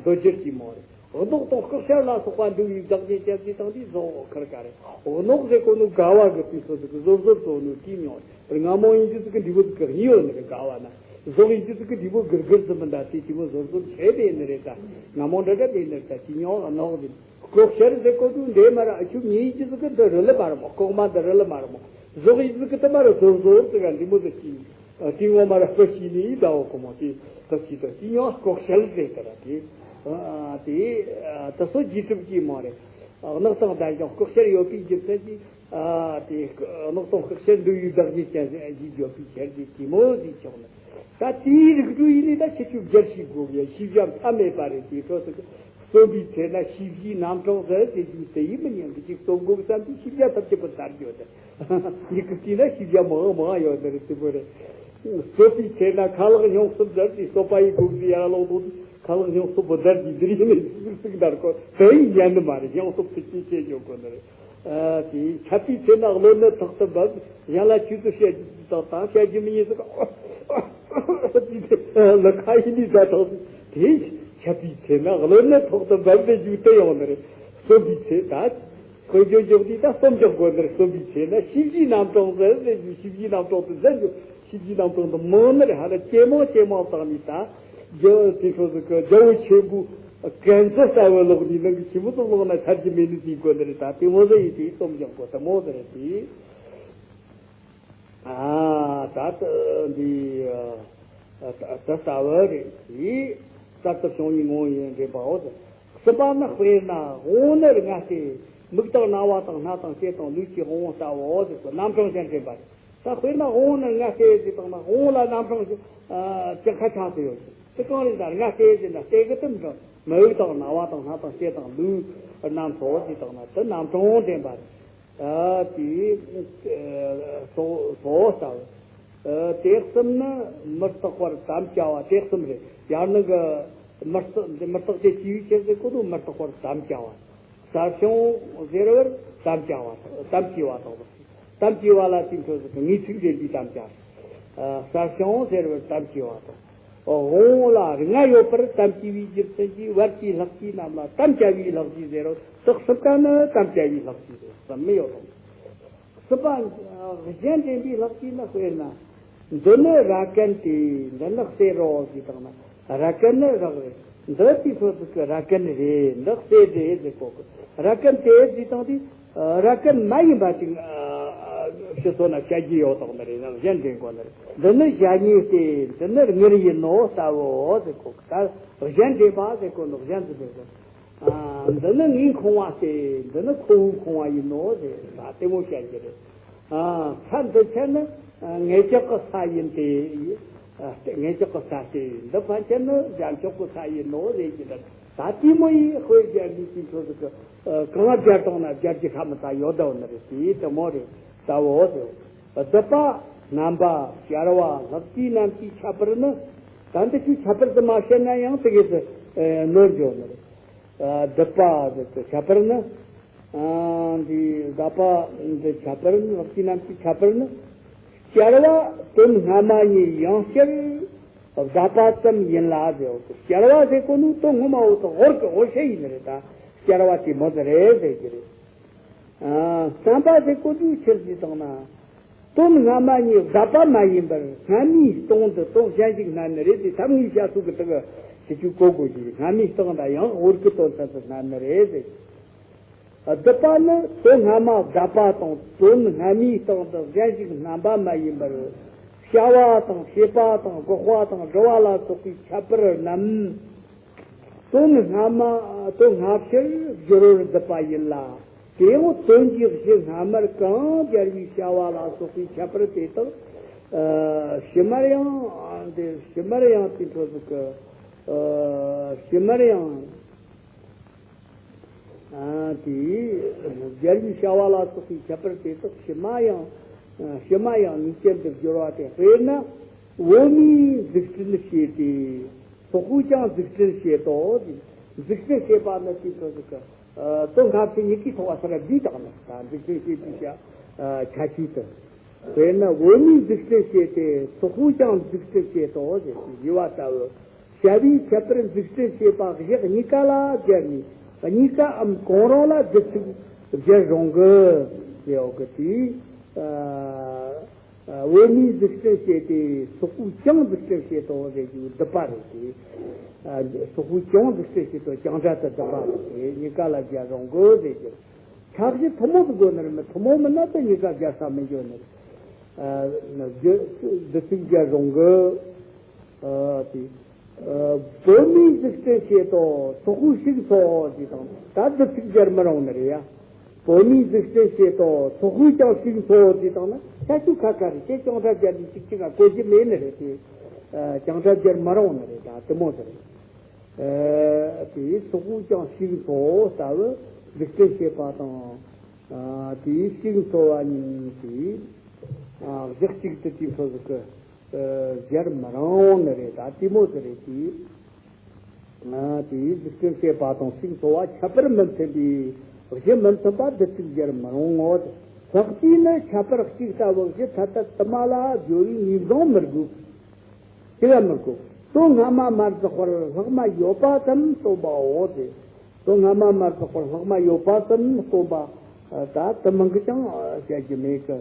འདོད་སྒྱུར་གྱི་མོ་རེད། འོ་མདོག་དང་ལྐོག་ཤལ་ལ་སོགས་པ་འདུ་བའི་བདག་ཉིད་ཅན་དེ་དང་དེ་ཟོག་ཁིར་ཀ་རེད། འོ་མདོག་ཟེར་གོ་ནོ་དགའ་བ་གི་དུས་སོ་ཟིག་གི་ཟོར་ཟོར་བཙོ་ནོ་དེ་མྱོང་རེད། རྔ་མོང་ཡིན་རྒྱུ་ཟིག་གི་འདི་བོ་ཟིག་གི་གཡོ་ནི་རེད་དགའ་བ་ན། ཟོག་ཡིན་རྒྱུ་ཟིག་གི་འདི་བོ་གིར་གིར་ཟིན་མི་འདྲ་དེ་དེ་མོ་ཟོར་ཟོར་ཆེ་བས་ནི་རེད་ད། རྔ་མོང་འདྲ་འདྲ་བས་ནི་རེད་ད་དེ་མྱོང་ཨ་ནོག་ཟིན། ལྐོག་ཤལ་ཟེར་གོ་དུས་འདྲེ་མ་ར་ཨ་ཆུ་མྱི་ཡིན་རྒྱུ་ཟིག་གི་འདི་རི་ལི་མ་ར་མོ་ལྐོག་མ་འདི་རི་ལི་མ་ར་མོ། ཟོག་ཡིན་ཟིག་གི་དུ་མ་ར་ཟོར་ཟོར་ཟིག་ག་འདི་མོ་ཟིག་གི། དེ་ངོ་མ་ར་སྤུ་ཤི་ནི་ཟླ་བོ་ཁོ་མོ་དེ་སྤུ་ཤི་དུ་དེ་ཉོ་ལྐོག་ཤལ་ཟེར་དེ་ར་དེ། དེ་དུ་སོ་རྗེས་གྲུབ་ཀྱི་མོ་རེད། གནག་དང་ལྡན་ཞིང་ལྐོག་ཤལ་ཡོད་པའི་རྒྱུ་མཚན་གྱིས། དེ་གནག་དང་ལྐོག་ཤལ་འདུ་བའི་བདག་ཉིད་ཅན་ཞེས་བརྗོད་པའི་ཕྱིར་དེ་དེ་མོ་ཟིག་ཆོག་ནི། ད་དེའི་རིགས་དྲུག་ཡིན་ནི་ད་ཁྱེད་ཚོས་རྒྱལ་ཞིག་དགོས་ཡ་ཤེས་བྱ་མཐའ་མེད་པ་རེད་དེ་ཁྲོད་དུ། རྩོད་པའི་ཚེ་ན་ཤེས་བྱའི་རྣམ་གྲངས་ཟེར་ཟེར་རྒྱུ་དེ་ཡིན་མི་ཉན་གི་ཅིག་རྩོད་དགོས་བསམ་དུས་ཤེས་བྱ་ཐམས་ཅད་པོ་དར་རྒྱུ་དེ། མྱི་གི་དུས་ན་ཤེས་བྱ་མང་མང་ཡོད་ནི་རེད་དེ་པོ་རེད། རྩོད་པའི་ཚེ་ན་ཁ་ལག་སྙིང་སྟོབས་ཟེར་དེ་རྩོད་པ་ཡི་སྒོ་ཟེར་ཡར་ལོག་དོ་དུས་ཁ་ལག་སྙིང་སྟོབས་པོ་ཟེར་དེ་འདིར་ཡིན་ནི་ཚིག་ཚིག་འདར་གོ་དེ་ཡིན་ཉན་ནི་མ་རེད་སྙིང་སྟོབས་དེ་ཅི་བྱེད་འཇོག་གོ་ནི་རེད། དེ་འཆད་པའི་ཚེ་ན་གློ་ནད་ཐོག་ཏུ་འབབ། གཞན་ལ་ཆོས་ཚུལ་བཤད་རྒྱུ་དང་དང་བཤད་རྒྱུ་མི་ཉན་ཟིག་ལ་ཁ་ཡིན་ནི་ད་ཐོག་དེ་འཆད་པའི་ཚེ་ན་གློ་ནད་ཐོག་ཏུ་འབབ་པའི་རྒྱུ་དེ་ཡོང་ནི་རེད། རྩོད་པའི་ཚེ་ད་དཔེ་བརྗོད་འཇོག་དུས་ད་རྩོམ་འཇོག་དགོས་ནི་རེད། རྩོད་པའི་ཚེ་ན་ཤེས་བྱའི་རྣམ་གྲངས་ཟེར་ཟེར་རྒྱུ་ཤེས་བྱའི་རྣམ་གྲངས་དེ་ཟེར་རྒྱུ་ཤེས་བྱའི་རྣམ་གྲངས་དེ་མང་ནི་རེད། ཧ་ལ་ཇེ་མང་ཇེ་མང་བཏང་ནི་ད། རྒྱལ་བོ་དེ་ཚོ་ཟིག་གི་རྒྱལ་བོ་ཆེན་པོ་གན་ཚོ་ལྟ་བུ་ལོག་ནི་ནང་གི་ཆེན་པོ་ཚོ་ལོག་ན་ཚར་གྱི་མེད་ནི་དེའི་སྐོར་ནི་རེད་ད། དེ་མོ་ཟིག་ཡིན་དེའི་རྩོམ་སྦྱང་དགོས་ད་མོ་ཟིག་རེད་དེ། ཨ་ད་ད་འདི་ད་ལྟ་བུ་རེད་དེ། གསར་དུ་བྱུང་བའི་ངོ་བོ་ཡིན་འདྲེན་པའོ་ཟེར། གསུམ་པ་ནི་དཔེར་ན་དབང་པོ་ནི་ལྔ་སྟེ། མིག་དང་རྣ་བ་དང་སྣ་དང་ལྕེ་དང་ལུས་ཀྱི་དབང་པོ་ལྟ་བུའོ་ཟེར་གོ་རྣམ་གྲངས་ཅན་འདྲེན་པ་རེད། ད་དཔེར་ན་དབང་པོ་ནི་ལྔ་སྟེ་ཟེར་བཏང་ན་དབང་པོ་ལ་རྣམ་གྲངས་ཅི་ཁ་ཆགས་སུ་ཡོད་ཅིང་དེ་གང་རེད་ཟེར་ན་ལྔ་སྟེ་ཟེར་ན་སྟེ་གི་དུམ་གྲངས་མིག་དང་རྣ་བ་དང་སྣ་དང་ལྕེ་དང་ལུས་རྣམས་སོ་ཟེར་བཏང་ན་དེ་རྣམ་གྲངས་འདྲེན་པ་རེད། དེ་སོ་སོ་ལྟ་བུ། དེ་གསུམ་ནི་མི་རྟག་པར་དམ་བཅའ་བ་དེ་གསུམ་རེད། ཡང་ན་གི་མི་རྟག་འདི་མི་རྟག་སྟེ་སྐྱེ་བའི་ཕྱིར་ཟེར་གོ་དུས་མི་རྟག་པར་དམ་བཅའ་བ། གསལ་བྱུང་ཟེར་བར་དམ་བཅའ་བ་དང་དམ་བཅས་པ་དང་། དམ་བཅས་པ་ལ་དེའི་འཕྲོ་ཟེར་གི་ངེས་ཚིག་འདྲེན་པའི་དམ་བཅའ། གསལ་བྱུང་ཟེར་བར་དམ་བཅས་པ་དང་། དབང་པོ་ལ་ལྔ་ཡོད་པར་དམ་བཅས་པའི་རྒྱུ་མཚན་གྱིས་བར་གྱི་ལྷག་བཅས་རྣམས་ལ་དམ་བཅའ་བའི་ལྷག་བཅས་ཟེར་རོ། དེ་གསུམ་ཀ་ནི་དམ་བཅའ་བའི་ལྷག་བཅས་རེད་གསུམ་མི་ཡོད་དང་། གསུམ་པ་གཞན་འདྲེན་པའི་ལྷག་བཅས་ནི་དཔེར་ན། འདི་ནི་ར་གན་ཏེ། འདི་ནི་གསེར་རོ་ཞེས་བཏང་ན་ར་གན་ནི་རག་རེད། འདི་དེའི་འཕྲོ་ཟིག་གི་ར་གན་རེད། འདི་གསེར་རེད་ཟེར་གོ་གི། ར་གན་ཏེ་ཟེར་བཏང་དུས་ར་གན་མ་ཡིན་པ་ཅིག་ཕྱི་སོ་ན་བཤད་རྒྱུ་ཡོད་དོགས་ནི་རེད་ན་གཞན་འདྲེན་གོ་ནི་རེད། འདི་ནི་ཞ་སྙེ་སྟེ། འདི་ནི་དངུལ་ཡིན་ནོ་ལྟ་བུའོ་ཟེར་གོ་གི། ད་གཞན་འདྲེན་པ་ཟེར་གོ་ནོ་གཞན་ཟིག་རེད་ཟེར། འདི་ནི་ངའི་ཁང་བ་སྟེ། འདི་ནི་ཁོ་བོའི་ཁང་བ་ཡིན་ནོ་ཟེར་ད་ལྟད་མོ་བཤད་རྒྱུ་རེད། ས་འདི་ཆ་ནི་ངེད་ཅག་གི་ས་ཡིན་ཏེ། ངེད་ཅག་གི་ས་སྟེ། འདི་ཕན་ཆད་ནི་གཞན་ཕྱོགས་ཀྱི་ས་ཡིན་ནོ་ཟེར་གྱི་འདུག་ད་དེ་མོ་ཡིས་དཔེ་རྒྱག་ནུས་ཀྱི་འཕྲོ་ཟིག་གི་གང་རྒྱག་བཏང་ན་རྒྱག་རྒྱུ་ཧྲ་མི་ད་ཡོད་དོ་ནི་རེད། དེ་དེ་མོ་རེད་ལྟ་བུའོ་ཟེར། སྡུད་པ། རྣམ་པ། སྦྱར་བ། ལྷག་བཅས་རྣམས་ཀྱི་ཁྱད་པར་ནི། ད་འདི་ཚོའི་ཁྱད་པར་དུ་མ་བཤད་ན་ཡང་དེ་གས་སུ་ནོར་འགྱོ་ནི་རེད། སྡུད་པ་ཟེར་གྱི་ཁྱད་པར་ནི། འདི་སྡུད་པ་འདི་ཁྱད་པར་ནི་ལྷག་བཅས་རྣམས་ཀྱི་ཁྱད་པར་ནི། སྦྱར་བ་དོན་སྔ་མ་ཉིད་ཡང་བསྐྱར་བཟླས་པ་ཙམ་ཡིན་ལ་ཟེར། སྦྱར་བ་ཟེར་གོ་ནོ་དོན་སྔོན་མ་བོ་དང་ཧོར་གི་ཧོར་ཤེས་ཡིན་ནི་རེད་ད། སྦྱར་བ་དེ་མོ་ཟིག་རེད་ཟེར་གྱི་རེད། རྣམ་པ་ཟེར་གོ་དུས་ཕྱིར་ཟེར་བཏང་ན། དོན་སྔ་མ་ཉིད་བཟླས་པ་མ་ཡིན་པར་སྔ་མའི་སྟེང་དུ་དོན་གཞན་ཞིག་བསྣན་ནི་རེད་ཟེར། ཐབས་ངའི་བཤད་སྲོལ་གྱི་དག་ཞིག་གི་གོ་དགོས་ཤིང་སྔ་མའི་སྟེང་དུ་ཡང་ཧོར་གྱི་དོན་ཚན་དུ་བསྣན་ནི་རེད་ཟེར། སྡུད་པ་ནི་དོན་སྔ་མ་བཟླས་པ་དང་དོན་སྔ་མའི་སྟེང་དུ་གཞན་ཞིག་བསྣན་པ་མ་ཡིན་པར། བྱ་བ་དང་བྱེད་པ་དང་འགོག་པ་དང་སྒྲུབ་པ་ལ་སོགས་པའི་ཁྱད་པར་རྣམས། དོན་སྔ་མ། དོན་སྔ་ཕྱིར་སྦྱོར་བར་སྡུད་པ་ཡིན་ལ། དེ་ཡང་དོན་གྱི་གཞི་སྔ་མར་གང་སྦྱར་བའི་བྱ་བ་ལ་སོགས་པའི་ཁྱད་པར་དེ་དག་ ཨ། ཕྱི་མར་ཡང་། འདི་ཕྱི་མར་ཡང་དེ་འཕྲོ་ཟིག་གི། ཨ། ཕྱི་མར་ཡང་། ཨ། དེ་རྒྱལ་བའི་བྱ་བ་ལ་སོགས་པའི་ཁྱད་པར་དེ་དག་ཕྱི་མ་ཡང་། ཕྱི་མ་ཡང་ངེས་ཅན་དུ་སྦྱོར་བ་སྟེ། དཔེར་ན། འོད་མའི་འཛུགས་སྐྲུན་བྱས་ཏེ། སོག་པོས་ཀྱང་འཛུགས་སྐྲུན་བྱེད་དོ། འཛུགས་སྐྲུན་བྱེད་པ་ནི་དེ་འཕྲོ་ཟིག་གི། ཨ། དོན་སྔ་ཕྱི་གཉིས་ཀའི་ཐོག་བ་སར་བསྡུས་བཏང་ནས། ད་འཛུགས་སྐྲུན་བྱེད་པའི་ཆ། ཨ། ཁྱད་ཆོས་དེ། དཔེར་ན། འོད་མའི་འཛུགས་སྐྲུན་བྱས་ཏེ། སོག་པོས་ཀྱང་འཛུགས་སྐྲུན་བྱེད་དོ་ཞེས་ཞུས་པ་ལྟ་བུ། བྱ་བའི་ཁྱད་པར་འཛུགས་སྐྲུན་བྱེད་པ་གཞག་གཉིས་ཀ་ལ་སྦྱར་ནས། གཉིས་ཀའམ་གང་རུང་ལ་བསྡུ་ཚིག་སྦྱར་རུང་གི་ཟེར་ཡོད་གི། དེ། ཨ། འོད་མའི་འཛུགས་སྐྲུན་བྱས་ཏེ། སོག་པོས་ཀྱང་འཛུགས་སྐྲུན་བྱེད་དོ་ཟེར་རྒྱུ་བསྡུ་བ་རེད་དེ། ཨ། སོག་པོས་ཀྱང་འཛུགས་སྐྲུན་བྱེད་དོ། ཀྱང་སྒྲ་དེ་བསྡུ་བ་རེད་དེ། གཉིས་ཀ་ལ་སྦྱར་རུང་གི་ཟེར་རྒྱུ། ཕྱག་བཞེས་ཐུན་མོང་དུ་དགོས་ནི་རེད། མི་ཐུན་མོང་མིན་ན་དེ་གཉིས་ཀ་སྦྱར་ས་མི་འགྱོ་ནི་རེད། ཨ། བསྡུ་ཚིག་སྦྱར་རུང་གི། ཨ། དེ། ཨ། བོད་མིས་འཛུགས་སྐྲུན་བྱེད་དོ། སོག་པོས་ཤིང་འཚོའོ་ཞེས་དང་། ད་བསྡུ་ཚིག་སྦྱར་མི་རུང་ནི་རེད་ཡ། བོད་མིས་འཛུགས་སྐྲུན་བྱེད་དོ། སོག་པོས་ཀྱང་ཤིང་འཚོའོ་ཞེས་དང་ནི་ཁྱད་ཆོས་ཁ་ཁ་རེད། དེ་ཀྱང་སྒྲ་སྦྱར་ནས་ཤིག་ཅིག་ག་གོ་རྒྱུ་མེད་ནི་རེད་དེ། ཨ། ཀྱང་སྒྲ་སྦྱར་མི་རུང་ནི་རེད། ད་དེ་མོ་ཟིག་རེད། ཨ། དེ་སོག་པོས་ཀྱང་ཤིང་འཚོའོ་ལྟ་བུ་འཛུགས་སྐྲུན་བྱེད་པ་དང་། ཨ། དེ་ཤིང་འཚོ་བ་གཉིས་དེ། ཨ། གཞག་གཅིག་ཏུ་དེ་འཕྲོ་ཟིག་གི། ཨ། སྦྱར་མི་རུང་ནི་རེད། ད་དེ་མོ་ཟིག་རེད་དེ། ཨ། དེ་འཛུགས་སྐྲུན་བྱེད་པ་དང་ཤིང་འཚོ་བ་ཁྱད་པར་མི་མཐུན་པའི་གཞི་མི་མཐུན་པ་བསྡུ་ཚིག་སྦྱར་མི་རུང་ངོ་། ལྷག་པའི་ནི་ཁྱད་པར་གཅིག་ལྟ་བུ་གཞི་ཐ་དད་དུ་མ་ལ་སྦྱོར་བའི་ངེས་འབྱུང་མི་དགོས། དེ་ལ་མི་དགོས། དོན་སྔ་མ་མ་རྫོགས་པར་ལྷག་མ་ཡོད་པ་ཙམ་སྟོན་པའོ་ཟེར། དོན་སྔ་མ་མ་རྫོགས་པར་ལྷག་མ་ཡོད་པ་ཙམ་སྟོན་པ། ད་དེ་མིན་གྱི་ཀྱང་བཤད་རྒྱུ་མེད་གི།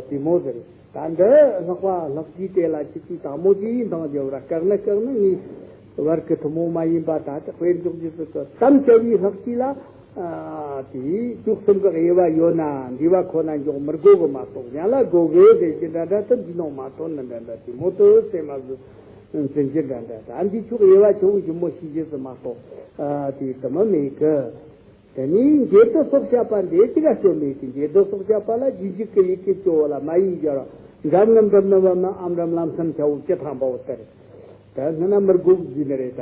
དེ་མོ་ཟེར། ད་འདི་ལྷག་པ་ལྷག་བཅས་དེ་ལ་ཁྱེད་ཀྱིས་དང་མོ་ཅིག་འདང་རྒྱབ་ར། བཀག་ནི་བཀག་ནི་ངའི་བར་གྱི་ཐུན་མོང་མ་ཡིན་པ། ད་དེ་དཔེར་འཇོག་རྒྱུ་ཟིག་གི། དམ་བཅའ་བའི་ལྷག་བཅས་ལ། ཨ། དེའི་ཕྱོགས་གསུམ་གྱི་དབྱེ་བ་ཡོད་ན་འདུས་པ་ཁོ་ན་འཇོག་མི་དགོས་གི་མ་གཏོགས། ཡང་ལ་དགོས་གི་ཟེར་གྱི་འདྲ་འདྲ་དེ་འདི་ནང་མ་ཐོན་ནི་འདྲ་འདྲ། དེ་མོ་དེ་སེམས་མ་བཟོད་འཛིན་གྱི་འདྲ་འདྲ། ད་འདི་ཕྱོགས་དབྱེ་བ་ཆེ་བོ་ཞིབ་མོ་ཤེས་རྒྱུ་ཟིག་མ་གཏོགས། ཨ། དེ་དེ་མོ་མེད་གི། དེ་ནས་འབྱེད་སྡུད་སོགས་བྱ་བ་འདི་གཅིག་ག་སྐྱོན་མེད་གི། འབྱེད་སྡུད་སོགས་བྱ་བ་ལ་རྗེས་འཇུག་གི་ཡི་གེ་སྐྱོ་བོ་ལ་མ་ཡིག་སྦྱར་བ། འགྲམ་ངམ་འགྲམ་ནམ་བམ་ནམ་ཨམ་རམ་ལམ་སེམ་ཁྱ་བོ་སྤྱི་ཐང་པ་བོ་དེ་རེད། ད་སྔ་ན་མི་དགོས་ཟེར་ནི་རེད། ད་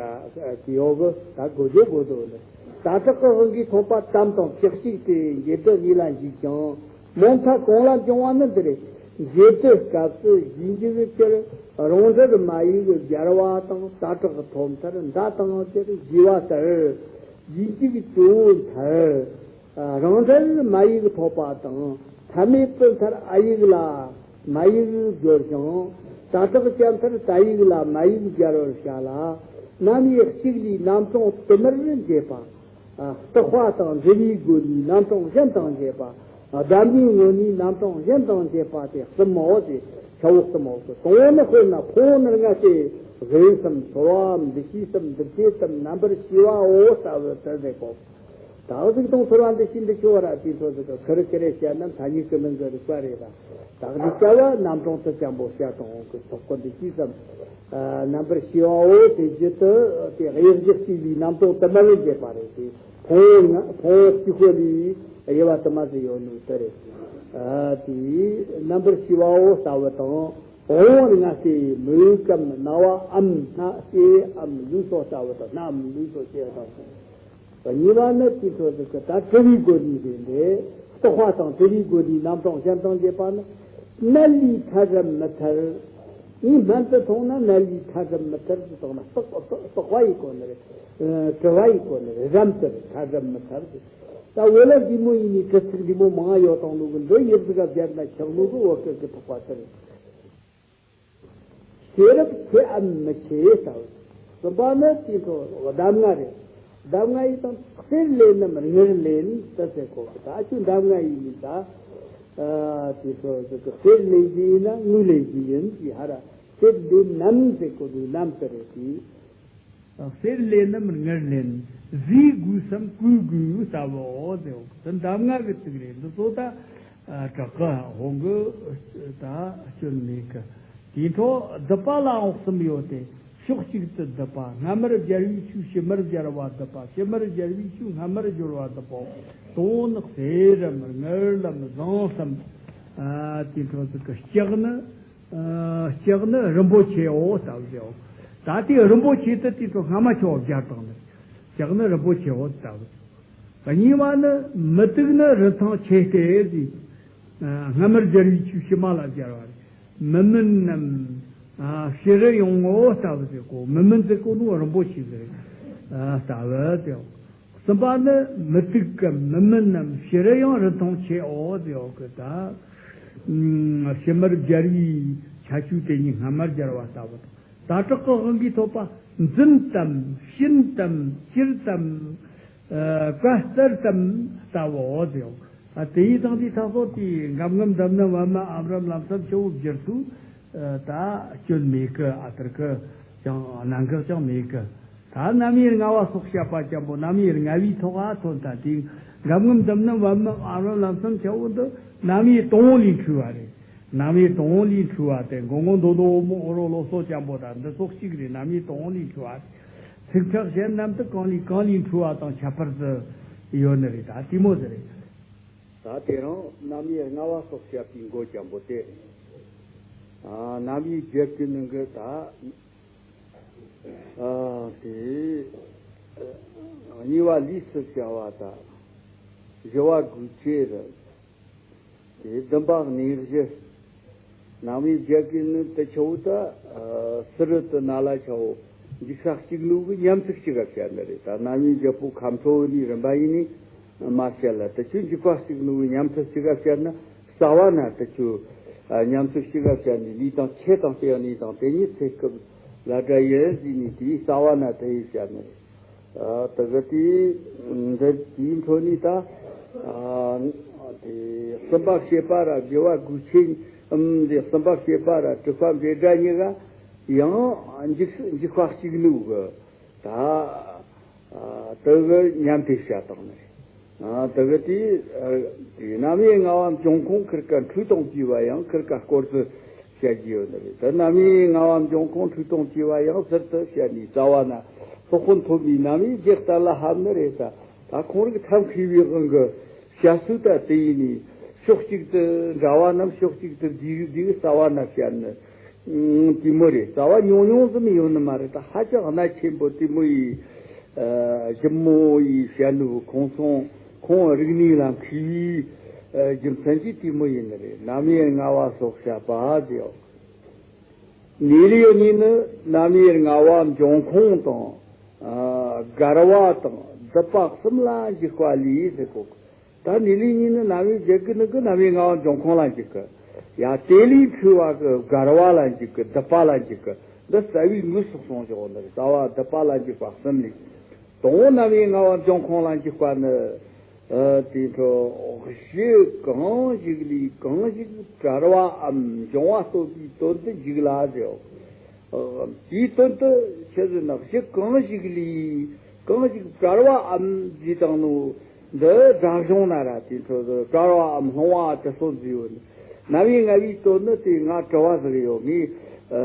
ཅི་ཡོད་གི། ད་དགོས་རྒྱུ་དགོས་དོ་ནི། ད་དྲག་གི་དབང་གིས་ཐོབ་པ་དམ་དང་ཕྱག་གཅིག་སྟེ་འབྱེད་སྡུད་གཉིས་ལ་འཇུག་ཅིང་། མོ་མཐའ་གང་ལ་འབྱུང་བ་ནི་འདི་རེད། འབྱེད་སྡུད་སྐབས་སུ་རྗེས་འཇུག་སྤྱིར་རང་འགྲེལ་མ་ཡིག་སྦྱར་བ་དང་། ད་དྲག་ཐོབ་མཐར་མདའ་དང་ཅིག་ཞེས་པ་ལྟར། རྗེས་འཇུག་གཙོ་བོའི་མཐར། རང་འགྲེལ་མ་ཡིག་ཐོབ་པ་དང་། མཐའ་མེད་པའི་མཐར་ཨ་ཡིག་ལ་མ་ཡིག་སྦྱོར་ཞིང་། ད་དྲག་ཅན་མཐར་ད་ཡིག་ལ་མ་ཡིག་སྦྱར་བར་བྱ་ལ། རྣམ་དབྱེ་གཅིག་ལས་རྣམ་གྲངས་དུ་མར་འབྱེད་པ། ཨ། བརྟག་པ་དང་འབྲེལ་བའི་སྒོ་ནས་རྣམ་གྲངས་གཞན་དང་འབྱེད་པ། ཨ། གདམས་པའི་ངོ་ནས་རྣམ་གྲངས་གཞན་དང་འབྱེད་པ་སྟེ་གསུམ་མོ་ཟེར། ཁྱད་པར་གསུམ་མོ་ཟེར། དང་པོ་ནི། དཔེར་ན་ཕོ་བོ་ནི་ལྔ་སྟེ། གཟུགས་སམ་ཚོར་བའམ་འདུ་ཤེས་སམ་འདུ་བྱེད་སམ་རྣམ་པར་ཤེས་པའོ་ལྟ་བུ་དེ་ཟེར་གོ། ད་གཟུགས་དང་ཚོར་བ་འདུ་ཤེས་འདི་ཆོ་བ་ར་དེ་ཚོ་ཟེར་གོ། ཁེར་ཁེར་བཤད་ན་ཐ་སྙད་ཀྱི་མིང་གི་རིགས་པ་རེད་ལ། ད་གཟུགས་ལྟ་བུ་རྣམ་གྲངས་དེ་ཙམ་པོ་བཤད་དང་གི་ཚོགས་ཀྱི་འདུ་ཤེས་སམ། ཨ། རྣམ་པར་ཤེས་པའོ། དེ་བཞིན་དུ་དེ་དབྱེ་གཞི་གཅིག་ལས་རྣམ་གྲངས་དུ་མར་འབྱེད་པ་རེད་དེ། ཕུང་པོ་ལྔ། ཕུང་པོ་གཅིག་པོ་ལས་དབྱེ་བ་དུ་མ་ཟིག་ཡོད་ནོ་དེ་རེད། ཨ། དེ་རྣམ་པར་ཤེས་པའོ་ལྟ་བུ་དང་། དབང་པོ་ལྔ་སྟེ། མིག་གམ་རྣ་བའམ་སྣ། ལྕེའམ་ལུས་སོགས་ལྟ་བུ་དང་། སྣའམ་ལུས་སོགས་ཞེས་དང་། གཉིས་པ་ནི་དེ་ཚོ་ཟིག་གི་ད་དྲི་བའི་སྒོ་ནས་རེད་འདི། བརྟག་པ་དང་དྲི་བའི་སྒོ་ནས་རྣམ་གྲངས་གཞན་དང་འབྱེད་པ་ནི། མནལ་ལས་ཐར་རམ་མི་ཐར། ངས་སྨན་དུ་འཐུངས་ན་མནལ་ལས་ཐར་རམ་མི་ཐར་ཟེར་བཏང་ན། བརྟག་བརྟག་བརྟག་པ་ཡི་སྒོ་ནས་རེད། དྲི་བ་ཡི་སྒོ་ནས་རེད། རམ་དུ་རེད། ཐར་རམ་མི་ཐར་ཟེར། ད་འོ་ལ་འདི་མོ་ཡིན་ནི་གི་ཚིག་འདི་མོ་མང་ཡོད་དང་ནོ་གི། འདི་ཡིབ་ཟིག་ག་སྦྱར་ན་ཆགས་ནོ་གི། འོ་སྐད་ཀྱི་བརྟག་པ་དེ་རེད། ཤེས་རབ་ཆེའམ་མི་ཆེ་ལྟ་བུ། གསུམ་པ་ནི་དེ་ཚོ་གདམས་ངག་རེད། གདམས་ངག་ཡིན་དང་གསེར་ལེན་ནམ་དངུལ་ལེན་དུ་ཟེར་གོ། ད་ཁྱོད་གདམས་ངག་ཡིན་ནི་ད། ཨ། དེ་ཚོ་གསེར་ལེན་རྒྱུ་ཡིན་ན་དངུལ་ལེན་རྒྱུ་ཡིན་གྱི། ཧ་ར་གསེར་ལེན་ནམ་ཟེར་གོ་ནི་ནམ་དུ་རེད་དེ། གསེར་ལེན་ནམ་དངུལ་ལེན། བཟས་དགོས་སམ་བསྐུས་དགོས་ལྟ་བུའོ་ཟེར། དེ་གདམས་ངག་གི་ཚིག་རེད། འདི་ཚོ་ད་དྲག་གི་དབང་གི་ད་སྐྱོན་མེད་གི། དེའི་ཐོག་སྡུད་པ་ལའང་གསུམ་ཡོད་དེ། ཕྱོགས་གཅིག་ཏུ་སྡུད་པ། སྔ་མར་སྦྱར་བའི་ཆོས་ཕྱི་མར་སྦྱར་བ་སྡུད་པ། ཕྱི་མར་སྦྱར་བའི་ཆོས་སྔ་མར་སྦྱོར་བ་སྡུད་པའོ། དང་པོ་ནི་གསེར་རམ་དངུལ་ལམ་ཟངས་སམ། ཨ། དེའི་ཐོག་ཏུ་གི་ལྕགས་ནི། ལྕགས་ནི་རིན་པོ་ཆེའོ་ལྟ་བུ་ཟེར། ད་དེ་རིན་པོ་ཆེ་དེ་དེ་ཚོ་སྔ་མ་ཆོ་སྦྱར་བཏང་ནི། ལྕགས་ནི་རིན་པོ་ཆེའོ་ལྟ་བུ། གཉིས་པ་ནི་མུ་ཏིག་ནི་རིན་ཐང་ཆེ་སྟེ་ཟེར། སྔ་མར་སྦྱར་བའི་ཆོས་ཕྱི་མ་ལ་སྦྱར་བ་རེད། མི་མུན་ནམ་ཕྱི་རུ་ཡོང་ངོ་ལྟ་བུ་ཟེར་གོ། མི་མུན་ཟེར་གོ་ནོ་རིན་པོ་ཆེ་ཟེར་ལྟ་བུ་ཟེར། གསུམ་པ་ནི་མུ་ཏིག་གམ་མི་མུན་ནམ་ཕྱི་རུ་ཡང་རིན་ཐང་ཆེའོ་ཟེར་གི། ད་ཕྱི་མར་སྦྱར་བའི་ཁྱད་ཆོས་དེ་ཉིད་སྔ་མར་སྦྱར་བ་ལྟ་བུ་དང་། ད་དྲག་གི་དབང་གིས་ཐོབ་པ་འཛིན་ཏམ་ཤིན་ཏམ་སྐྱིལ་ཏམ་བཀའ་སྩལ་ཏམ་ལྟ་བུའོ་ཟེར། ཨ་དེ་ཡི་དང་དེའི་ཐ་སོགས་དེ་འགམ་ངམ་འདམ་ནམ་བ་མ་ཨམ་རམ་ལམ་སམ་ཆུ་བོ་བསྒྱུར་ཚུལ་ད་སྐྱོན་མེད་གི། ཨ་ཐར་གི་ཀྱང་གནད་འགག་ཀྱང་མེད་གི། ད་རྣམ་དབྱེ་ལྔ་བ་སོགས་བཤད་པ་ཅན་པོ་རྣམ་དབྱེ་ལྔ་བའི་ཐོག་ཨ་ཐོན་ཐལ། དེ་འགམ་ངམ་འདམ་ནམ་བ་མ་ཨམ་རམ་ལམ་སམ་ཆུ་བོ་འདི་རྣམ་དབྱེ་དང་པོ་ལས་འཁྲུལ་བ་རེད། རྣམ་དབྱེ་དང་པོ་ལས་འཁྲུལ་བ་དེ་མགོ་སྔོ་མདོག་མདོག་འོ་མོ་ཨོ་རོ་ལོ་སོ་ཅན་པོ་དང་འདི་ཚོ་གཅིག་རེད། རྣམ་དབྱེ་དང་པོ་ལས་འཁྲུལ་བ་རེད། ཚིག་ཕྲད་གཞན་རྣམས་དུ་གང་ལས་གང་ལས་འཁྲུལ་བ་དང་ཁྱད་པར་དུ་ཡོད་ནི་རེད། ད་དེ་མོ་ཟེར་རེད། ད་དེ་རིང་རྣམ་དབྱེ་ལྔ་བ་སོགས་བཤད་པའི་མགོ་ཅན་པོ་དེ། ཨ་རྣམ་དབྱེ་བརྒྱད་ཀྱི་ནང་གི་ད་ཨ་དེ་གཉིས་པ་ལུས་སུ་བྱ་བ་དང་། བཞི་བ་དགོས་ཆེད་རེད། དེ་བདུན་པ་གནས་གཞི། རྣམ་དབྱེ་བརྒྱད་ཀྱི་ནི་དེ་ཆ་བོ་ད་ཨ་སི་རི་དུ་ན་ལ་ཆ་བོ་འཇིགས་ས་གཅིག་ལུགས་ཀྱི་ཉམས་ཚིག་གཅིག་ག་བཤད་ནི་རེད། ད་རྣམ་དབྱེ་བརྒྱད་པོ་ཁ་འཕྲོ་བོ་ནི་རིམ་པ་ཡིན་ནི་མ་བཤད་ལ། དེ་ཆོ་འཇིགས་པ་གཅིག་ལུགས་ཀྱི་ཉམས་ཚིག་གཅིག་ག་བཤད་ན་རྩ་བ་ན་དེ་ཆོ་ཨ་ཉམས་ཚིག་གཅིག་ག་བཤད་ནི་ལུས་དང་ཆོས་དང་བསྟན་ནི་དང་དེ་ཉིད་ཚེ་སྐབས་ལ་འདྲ་ཡིན་ཟེར་ནི་དེའི་རྩ་བ་ན་དེ་ཡིན་བཤད་ནི་རེད། ཨ་དེ་གི་དེའི་འདི་དེའི་འཕྲོ་ནས་ད་ཨ་དེ་གསུམ་པ་བཤད་པ་ར་དགེ་བ་དགོས་ཆེད། ཨམ་དེ་གསུམ་པ་བཤད་པ་ར་དྲུག་པ་འབྲེལ་སྒྲ་གཉིས་ཀ་ཡང་འཇིགས་འཇིགས་པ་གཅིག་ལུགས་གི་ད་ཨ་དེ་གི་ཉམས་དེ་བཤད་བཏང་ནི་རེད། ཨ་དེ་གི་དེའི་ཨ་དེ་རྣམ་དབྱེ་ལྔ་བ་འབྱུང་ཁུངས་ཁིར་ཀ་འཁྲུལ་སྟོང་བཅས་པ་ཡང་ཁིར་ཀ་སྐོར་དུ་བཤད་ཀྱི་ཡོད་ནི་རེད། ད་རྣམ་དབྱེ་ལྔ་བ་འབྱུང་ཁུངས་འཁྲུལ་སྟོང་བཅས་པ་ཡང་ཟུར་དུ་བཤད་ནས་རྩ་བ་ན་སློབ་དཔོན་ཐོན་པའི་རྣམ་དབྱེ་བརྒྱད་གཏན་ལ་ཕབ་ནི་རེད། ད་ད་ཁོང་རིགས་ཐབས་མཁས་པའི་དབང་གིས་བཤད་ཚུལ་ད་དེ་ཡིན་ནི་ཕྱོགས་གཅིག་ཏུ་འདྲ་བ་རྣམས་ཕྱོགས་གཅིག་ཏུ་བསྡུས་བསྡུས་རྩ་བ་ན་བཤད་ནི་ཨང་དེ་མོ་རེད། རྩ་བ་ཉུང་ཉུང་ཙམ་ཡོད་ནི་མ་རེད། ད་ཧ་ཅང་གནད་ཆེན་པོ་དེ་མོ་ཡི་ཨ་ཞིབ་མོ་ཡི་བཤད་ནི་ཁོང་སོང་ཁོང་རིག་གནས་ལ་མཁས་པའི་ཨ་རྒྱུ་མཚན་གྱིས་དེ་མོ་ཡིན་ནི་རེད། རྣམ་དབྱེ་ལྔ་བ་སོགས་བཤད་པ་ཟེར། གནས་ལུགས་གཉིས་ནི་རྣམ་དབྱེ་ལྔ་བ་འབྱུང་ཁུངས་དང་ཨ་བསྒར་བ་དང་སྡུད་པ་གསུམ་ལ་འཇུག་པ་ལས་ཟེར་གོ། ད་གནས་ལུགས་གཉིས་ནི་རྣམ་དབྱེ་བརྒྱད་ཀྱི་ནང་གི་རྣམ་དབྱེ་ལྔ་བ་འབྱུང་ཁུངས་ལ་འཇུག་གི། ཡང་དེ་ལས་འཁྲུལ་བ་གི་བསྒར་བ་ལ་འཇུག་གི། སྡུད་པ་ལ་འཇུག་གི། འདི་རྩ་བའི་དངོས་སུ་གསུངས་བཞག་ནི་རེད། རྩ་བ་སྡུད་པ་ལ་འཇུག་པ་གསུམ་ལས། དང་པོ་རྣམ་དབྱེ་ལྔ་བ་འབྱུང་ཁུངས་ལ་འཇུག་པ་ནི། ཨ་དེ་འཕྲོ་གཞི་གང་ཞིག་ལས་གང་ཞིག་བྲལ་བའམ་འབྱུང་བ་སྟོན་པའི་དོན་དུ་འཇུག་ལ་ཟེར། ཨ་དེའི་དོན་དུ་ཆི་ཟེར་ན་གཞི་གང་ཞིག་ལས་གང་ཞིག་བྲལ་བའམ་ཟེར་བཏང་ནོ། འདི་སྒྲ་གཞུང་ན་ར་དེ་འཕྲོ་བྲལ་བའམ་ལྷུང་བ་དེ་ཚོ་ཟེར་ཡོད་ནི། རྣམ་དབྱེ་ལྔ་བའི་དོན་ནི་དེ་ང་དྲི་བ་ཟིག་ཡོད། ངས་ཨ་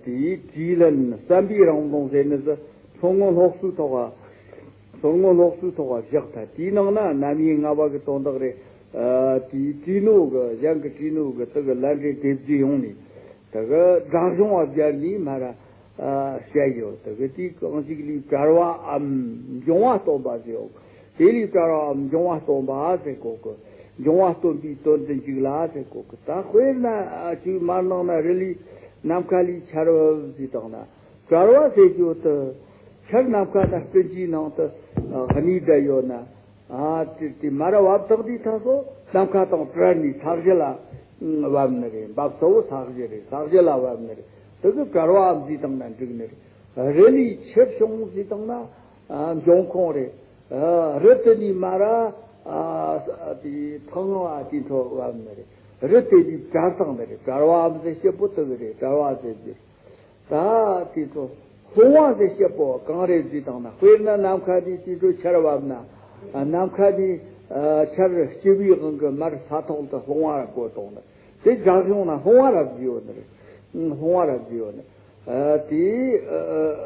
དེའི་དྲིས་ལན་བསམ་པའི་རང་དབང་ཟེར་ནི་ཟིག་མཚོ་སྔོན་སློབ་གསོའི་ཐོག་མཚོ་སྔོན་སློབ་གསོའི་ཐོག་བཞག་ཐལ། དེའི་ནང་ན་རྣམ་དབྱེ་ལྔ་པ་གི་དོན་དག་རེད། ཨ་དེའི་བྲིས་ནོ་གི་གཞན་གྱི་བྲིས་ནོ་གི་དེ་གི་ལན་རེ་དེབ་རྒྱུ་ཡོང་ནས་དེ་གི་སྒྲ་གཞུང་བ་སྦྱར་ནས་མ་ར་ཨ་བཤད་ཡོད། དེ་གི་དེ་གང་ཞིག་ལས་བྲལ་བའམ་འབྱུང་བ་སྟོན་པ་ཟེར་ཡོད། དེ་ལས་བྲལ་བའམ་འབྱུང་བ་སྟོན་པ་ཟེར་གོ་གི། འབྱུང་བ་སྟོན་པའི་དོན་དུ་འཇུག་ལ་ཟེར་གོ་གི། ད་དཔེར་ན་ཨ་ཆོས་མར་ནང་ན་རི་ལས་ནམ་མཁའ་ལས་ཆར་བབས་ཟེར་བཏང་ན། བྲལ་བ་ཟེར་རྒྱུ་དེ་ཆར་ནམ་མཁའ་དང་སྤུན་མཆེད་ནང་དུ་གནས་བསྡད་ཡོད་ན། ཨ་དེ་དེ་མར་བབས་ཐག་དེའི་ཐག་སོ་ནམ་མཁའ་དང་བྲལ་ནས་ས་གཞི་ལ་བབས་ནི་རེད། འབབ་ས་བོ་ས་གཞི་རེད། ས་གཞི་ལ་བབས་ནི་རེད། དེ་གི་བྲལ་བའམ་ཟེར་བཏང་ན་འགྲིག་ནི་རེད། རི་ལས་ཆར་བྱུང་ཟེར་བཏང་ན་ཨ་འབྱུང་ཁུངས་རེད། ཨ་རི་དེ་ནས་མར་ཨ་དེ་ཐང་བ་དེ་འཕྲོ་བབས་ནི་རེད། རི་དེ་ནས་བྲལ་བཏང་ནི་རེད། བྲལ་བའམ་ཟེར་བཤད་པོ་དེ་གི་རེད། བྲལ་བ་ཟེར་རྒྱུ། ད་དེ་ཚོ་ལྷུང་བ་ཟེར་བཤད་པོ་གང་རེད་ཟེར་བཏང་ན། དཔེར་ན་ནམ་མཁའ་ནས་དེ་ཚོ་ཆར་བབས་ན། ཨ་ནམ་མཁའ་ནས་ཨ་ཆར་སྐྱེ་བའི་དབང་གིས་མར་ས་ཐོག་ཏུ་ལྷུང་བ་བཀོད་བཏང་ནི། དེ་སྒྲ་གཞུང་ན་ལྷུང་བ་ར་བརྗོད་ནི་རེད། ལྷུང་བ་ར་བརྗོད་ནི། ཨ་དེ་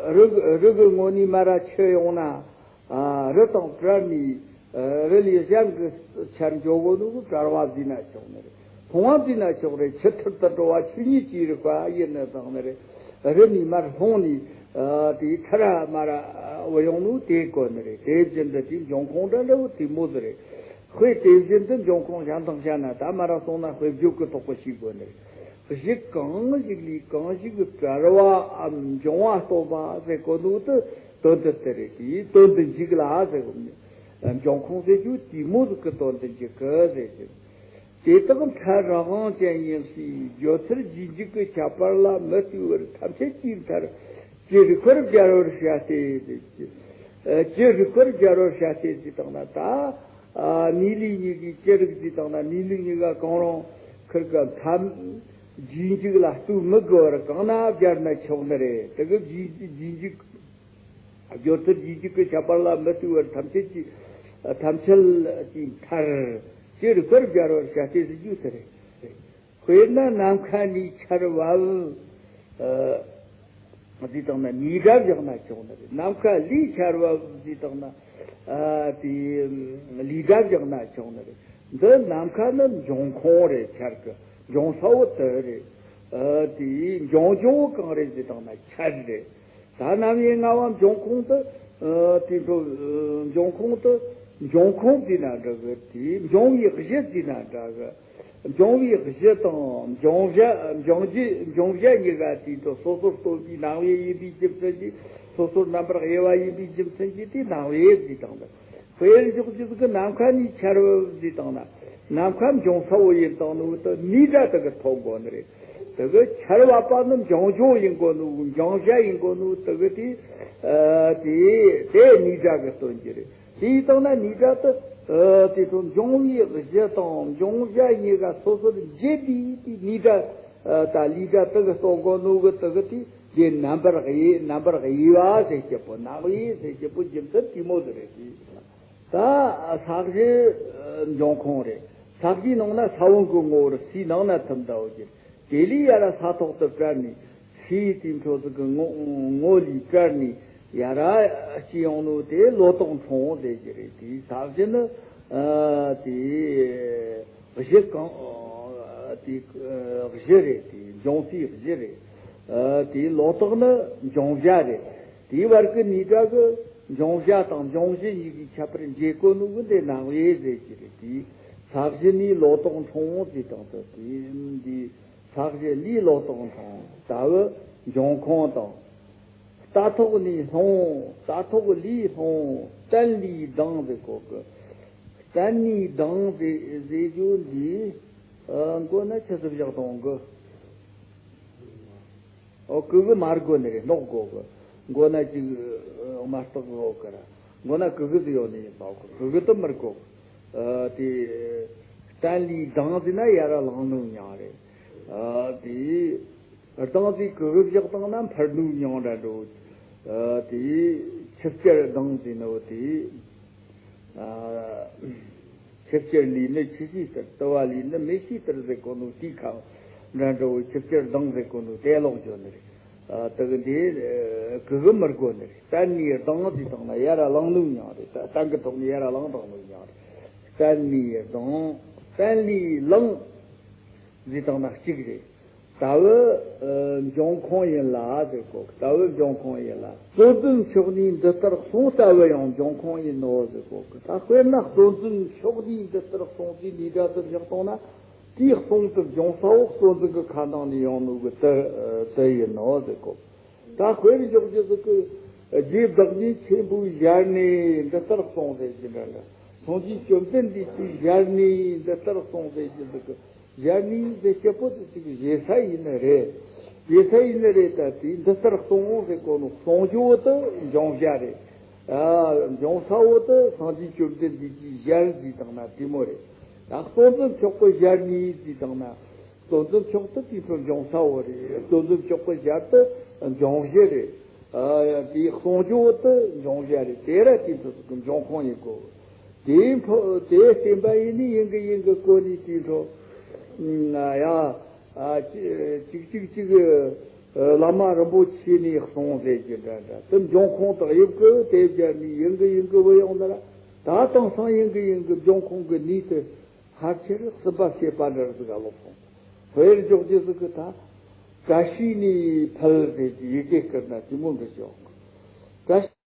ཨ་རི་རི་གི་ངོས་ནས་མར་ཆུ་ཡོང་ན། ཨ་རི་དང་བྲལ་ནས་ཨ་རི་ལས་གཞན་གྱི་ཆར་འཇོག་གོ་ནོ་གི་བྲལ་བ་ཟེར་ན་ཆོག་ནི་རེད། ལྷུང་བ་བཟླས་ན་ཆོག་རེད། ཆུ་ཐུར་དུ་འགྲོ་བ་ཆོས་ཉིད་ཀྱི་རིག་པ་ཡིན་ནི་དང་ནི་རེད། རི་ནས་མར་ལྷུང་ནས་དེའི་ཐར་མར་བུད་ཡོང་ནོ་དེ་གོ་ནི་རེད། དེ་བཞིན་དུ་དེའི་འབྱུང་ཁུངས་འདྲ་འདྲ་བོ་དེ་མོ་ཟིག་རེད། དཔེ་དེ་བཞིན་དུ་འབྱུང་ཁུངས་གཞན་དང་བཤད་ན་ད་མར་སོང་ན་དཔེ་བརྗོད་ཀྱི་དོགས་པ་ཞིག་དགོས་ནི་རེད། གཞི་གང་ཞིག་ལས་གང་ཞིག་བྲལ་བའམ་འབྱུང་བ་སྟོན་པ་ཟེར་གོ་ནོ་དེ་དོན་དེ་དེ་རེད། དེའི་དོན་དུ་འཇུག་ལ་ཟེར་གོ་ནི། འབྱུང་ཁུངས་ཟེར་རྒྱུ་དེ་མོ་ཟིག་གི་དོན་དུ་འཇུག་གི་ཟེར་རྒྱུ། དེ་དག་མཐར་རང་དབང་ཅན་ཡིན་ཞེས། བརྗོད་ཚུལ་རྗེས་འཇུག་གི་ཁྱད་པར་ལ་མི་ལྟོས་པར་ཐམས་ཅད་ཀྱི་མཐར་ཅི་རིགས་པར་སྦྱར་བར་བྱ་སྟེ། ཨ། ཅི་རིགས་པར་སྦྱར་བར་བྱ་སྟེ་ཟེར་བཏང་ན་ད། ཨ། གནས་ལུགས་གཉིས་ཀྱི་ཅི་རིགས་ཟེར་བཏང་ན་གནས་ལུགས་གཉིས་ཀ་གང་རུང་ཁིར་གི་མཐའ་རྗེས་འཇུག་ལ་ལྟོས་མི་དགོས་པར་གང་ན་སྦྱར་ན་ཆོག་ནི་རེད། དེ་གི་རྗེས་རྗེས་འཇུག་བརྗོད་ཚུལ་རྗེས་འཇུག་གི་ཁྱད་པར་ལ་མི་ལྟོས་པར་ཐམས་ཅད་ཀྱི་ཐམས་ཅད་ཀྱི་མཐར་ཅི་རིགས་པར་སྦྱར་བར་བྱ་སྟེ་ཟེར་རྒྱུ་དེ་རེད། དཔེར་ན་ནམ་མཁའ་ནས་ཆར་བབས། ཨ། ཟེར་བཏང་ན་ནས་སྒྲ་བཞག་ན་ཆོག་ནི་རེད། ནམ་མཁའ་ལས་ཆར་བབས་ཟེར་བཏང་ན། ཨ། དེ་ལས་སྒྲ་བཞག་ན་ཆོག་ནི་རེད། འདི་ནམ་མཁའ་ནི་འབྱུང་ཁུངས་རེད། ཆར་གི་འབྱུང་ས་བོ་དེ་རེད། ཨ། དེ་འབྱུང་རྒྱུ་བོ་གང་རེད་ཟེར་བཏང་ན་ཆར་རེད། ད་རྣམ་དབྱེ་ལྔ་བ་འབྱུང་ཁུངས་དེ། ཨ། དེ་ཚོ་འབྱུང་ཁུངས་དེ། འབྱུང་ཁུངས་ཟེར་ན་འདྲ་གི། དེ་འབྱུང་བའི་གཞི་ཟེར་ན་འདྲ་གི། འབྱུང་བའི་གཞི་དང་འབྱུང་བྱ། འབྱུང་རྒྱུ། འབྱུང་བྱ་གཉིས་ཀ་དེ་ཚོ་སོ་སོར་སྟོན་པའི་རྣམ་དབྱེ་ཡིན་པའི་རྒྱུ་མཚན་གྱིས། སོ་སོར་རྣམ་པར་དབྱེ་བ་ཡིན་པའི་རྒྱུ་མཚན་གྱིས་དེ་རྣམ་དབྱེ་ཟེར་བཏང་འདུག་དཔེར་འཇོག་རྒྱུ་ཟིག་གི་ནམ་མཁའ་ནས་ཆར་བབས་ཟེར་བཏང་ན། ནམ་མཁའ་འབྱུང་ས་བོ་ཡིན་བཏང་ནོ་དེ་ནས་སྒྲ་དེ་གི་ཐོན་དགོས་ནི་རེད། དེ་གི་ཆར་བབས་པ་ནི་འབྱུང་རྒྱུ་ཡིན་དགོས་ནོ། འབྱུང་བྱ་ཡིན་དགོས་ནོ་དེ་གི་དེ། ཨ། དེ་དེ་ནས་སྒྲ་གི་སྟོན་རྒྱུ་རེད། དེ་ཡིན་བཏང་ན་ནས་སྒྲ་དེ། ཨ། དེ་ཚོ་འབྱུང་བའི་གཞི་དང་འབྱུང་བྱ་གཉིས་ཀ་སོ་སོར་འབྱེད་པའི་དེ་ནས་སྒྲ། ཨ། ད་ལས་སྒྲ་དེ་གི་སྟོན་གོ་ནོ་གི་དེ་གི་དེ། དེ་རྣམ་པར་དབྱེ། རྣམ་པར་དབྱེ་བ་ཟེར་རྒྱུ་བོ། རྣམ་དབྱེ་ཟེར་རྒྱུ་བོ་རྒྱུ་མཚན་དེ་མོ་ཟིག་རེད། དེ་ད་ས་གཞི་འབྱུང་ཁུངས་རེད། ས་གཞིའི་ནང་ན་ས་བོན་གི་ངོ་བོར་སའི་ནང་ན་ཐིམ་ད་འོ་གི། དེ་ལས་ཡར་ས་ཐོག་ཏུ་བཀྲལ་ནས། སའི་དེ་འཕྲོ་ཟིག་གི་ངོ་ངོ་ལས་བཀྲལ་ནས་ཡར་སྐྱེ་ཡོང་ནོ་དེ་ལོ་ཏོག་འཁྲུངས་ཟེར་གྱི་རེད། དེའི་ས་གཞི་ནི། ཨ། དེ་གཞི་གང་། དེ་གཞི་རེད། དེ་འབྱུང་སའི་གཞི་རེད། ཨ། དེའི་ལོ་ཏོག་ནི་འབྱུང་བྱ་རེད། དེའི་བར་གྱི་ནས་སྒྲ་གི་འབྱུང་བྱ་དང་འབྱུང་གཞི་གཉིས་ཀྱི་ཁྱད་པར་འབྱེད་གོ་ནོ་གི་དེ་རྣམ་དབྱེ་ཟེར་གྱི་རེད། དེའི་ས་གཞི་ནས་ལོ་ཏོག་འཁྲུངས་ཟེར་བཏང་དུས་དེ་འདི། ས་གཞི་ལས་ལོ་ཏོག་འཁྲུངས། ད་བུ་འབྱུང་ཁུངས་དང་། རྟ་ཐོག་ནས་ལྷུང་། རྟ་ཐོག་ལས་ལྷུང་། རྟེན་ལས་ལྡང་ཟེར་གོ་གི། རྟེན་ནས་ལྡང་ཟེར་ཟེར་རྒྱུ་འདི། ཨ། མགོ་ན་ཆི་ཟིག་བཞག་གཏོང་གི། ཨོ། གི་གུ་མར་དགོས་ནི་རེད། ནོག་དགོས་གི། མགོ་ན་ཅིག་མ་བཏགས་ཡོད་གི་ར། མགོ་ན་གི་གུ་ཟིག་ཡོད་ནི་ཡིན་པ་གི། གི་གུ་དེ་མི་དགོས། ཨ། དེ་རྟེན་ལས་ལྡང་ཟེར་ན་ཡར་ལངས་ནོ་མྱིང་རེད། ཨ། དེ་ལྡང་ཟེར་གི་གུ་བཞག་བཏང་ན་འཕར་ནོ་མྱིང་འདྲ་འགྲོ། ཨ། དེ་ཆུ་བསྐྱར་ལྡང་ཟེར་ནོ་དེ། ཨ། ཆུ་བསྐྱར་ལས་ནི་ཆུ་བྱས་ལྟར། དུ་བ་ལས་ནི་མེ་བྱས་ལྟར་ཟེར་གོ་ནོ་དེའི་ཁ་འདྲ་འདྲ་བོ། ཆུ་བསྐྱར་ལྡང་ཟེར་གོ་ནོ་དེ་ལོག་འགྱོ་ནི་རེད། ཨ། དེ་གི་འདི་གི་གུ་མི་དགོས་ནི་རེད། རྟེན་ནས་ལྡང་ཟེར་བཏང་ན་ཡར་ལངས་ནོ་མྱིང་རེད། ད་རྟེན་གི་ཐོག་ནས་ཡར་ལངས་བཏང་ནོ་མྱིང་རེད། རྟེན་ནས་ལྡང་། རྟེན་ལས་ལངས་ཟེར་བཏང་ན་གཅིག་རེད། ད་བུ། ཨ། འབྱུང་ཁུངས་ཡིན་ལ་ཟེར་གོ། ད་བུ་འབྱུང་ཁུངས་ཡིན་ལ། གཙོ་འཛིན་ཕྱོགས་ནས་འདི་ལྟར་གསུངས། ད་བུ་ཡང་འབྱུང་ཁུངས་ཡིན་ནོ་ཟེར་གོ། ད་དཔེར་ན་གཙོ་འཛིན་ཕྱོགས་ནས་འདི་ལྟར་གསུངས་ཟེར་ནས་སྒྲ་དེ་བཞག་བཏང་ན། དེའི་གསུང་དེ་འབྱུང་ས་བོ་གཙོ་འཛིན་གྱི་ཁ་ནང་ནས་ཡོང་ནོ་གི་དེ་དེ་ཡིན་ནོ་ཟེར་གོ། ད་དཔེར་འཇོག་རྒྱུ་ཟིག་གི། རྗེ་བདག་ཉིད་ཆེན་པོའི་ཞལ་ནས་འདི་ལྟར་གསུངས་ཟེར་གྱི་འདྲ་འདྲ། སངས་རྒྱས་བཅོམ་ལྡན་འདས་ཀྱི་ཞལ་ནས་འདི་ལྟར་གསུངས་ཟེར་གྱི་ཟིག་གི། ཞལ་ནས་ཟེར་རྒྱུ་བོ་དེ་ཅིག་ཞེ་ས་ཡིན་ནི་རེད། ཞེ་ས་ཡིན་ནི་རེད། ད་དེ་འདི་ལྟར་གསུངས་ཟེར་གོ་ནོ་གསུང་རྒྱུ་བོ་དེ་འབྱུང་བྱ་རེད། ཨ། འབྱུང་ས་བོ་དེ་སངས་རྒྱས་བཅོམ་ལྡན་འདས་ཀྱི་ཞལ་ཟེར་བཏང་ན་དེ་མོ་རེད། ད་གཙོ་འཛིན་ཕྱོགས་པའི་ཞལ་ནས་ཟེར་བཏང་ན། གཙོ་འཛིན་ཕྱོགས་དེ་དེ་ཚོ་འབྱུང་ས་བོ་རེད། གཙོ་འཛིན་ཕྱོགས་པའི་ཞལ་དེ་འབྱུང་གཞི་རེད། ཨ། དེའི་གསུང་རྒྱུ་བོ་དེ་འབྱུང་བྱ་རེད། དེ་ར་དེ་ཚོ་ཟིག་གི་འབྱུང་ཁུངས་ཡིན་གོ། དེའི་འཕྲོ་དེ་བསྟན་པ་ཡིན་ནི་ཡིན་གི་ཡིན་གི་གོ་ནི་དེའི་འཕྲོ། ཨ། ཡ། ཨ། ཅི་ཅིག་ཅིག་ཅིག་ཨ། བླ་མ་རིན་པོ་ཆེ་ནས་གསུངས་ཟེར་གྱི་འདྲ་འདྲ། དེ་འབྱུང་ཁུངས་དག་ཡིན་གི། དེ་བརྒྱབ་ནས་ཡིན་གི་ཡིན་གི་བུད་ཡོང་ན་ར། ད་དེང་སང་ཡིན་གི་ཡིན་གི་འབྱུང་ཁུངས་གི་ནུས་དེ། ཕལ་ཆེར་སུམ་པ་བཤད་པ་འདྲ་ཟིག་ག་ལོག་སོང་། དཔེར་འཇོག་རྒྱུ་ཟིག་གི་ད། བཀྲ་ཤིས་ནས་ཕལ་ཟེར་གྱི་ཡི་གེ་བསྐུར་ན་ཅི་མོ་འདྲ་ཅིག་ཡོང་གི། བཀྲ་ཤིས།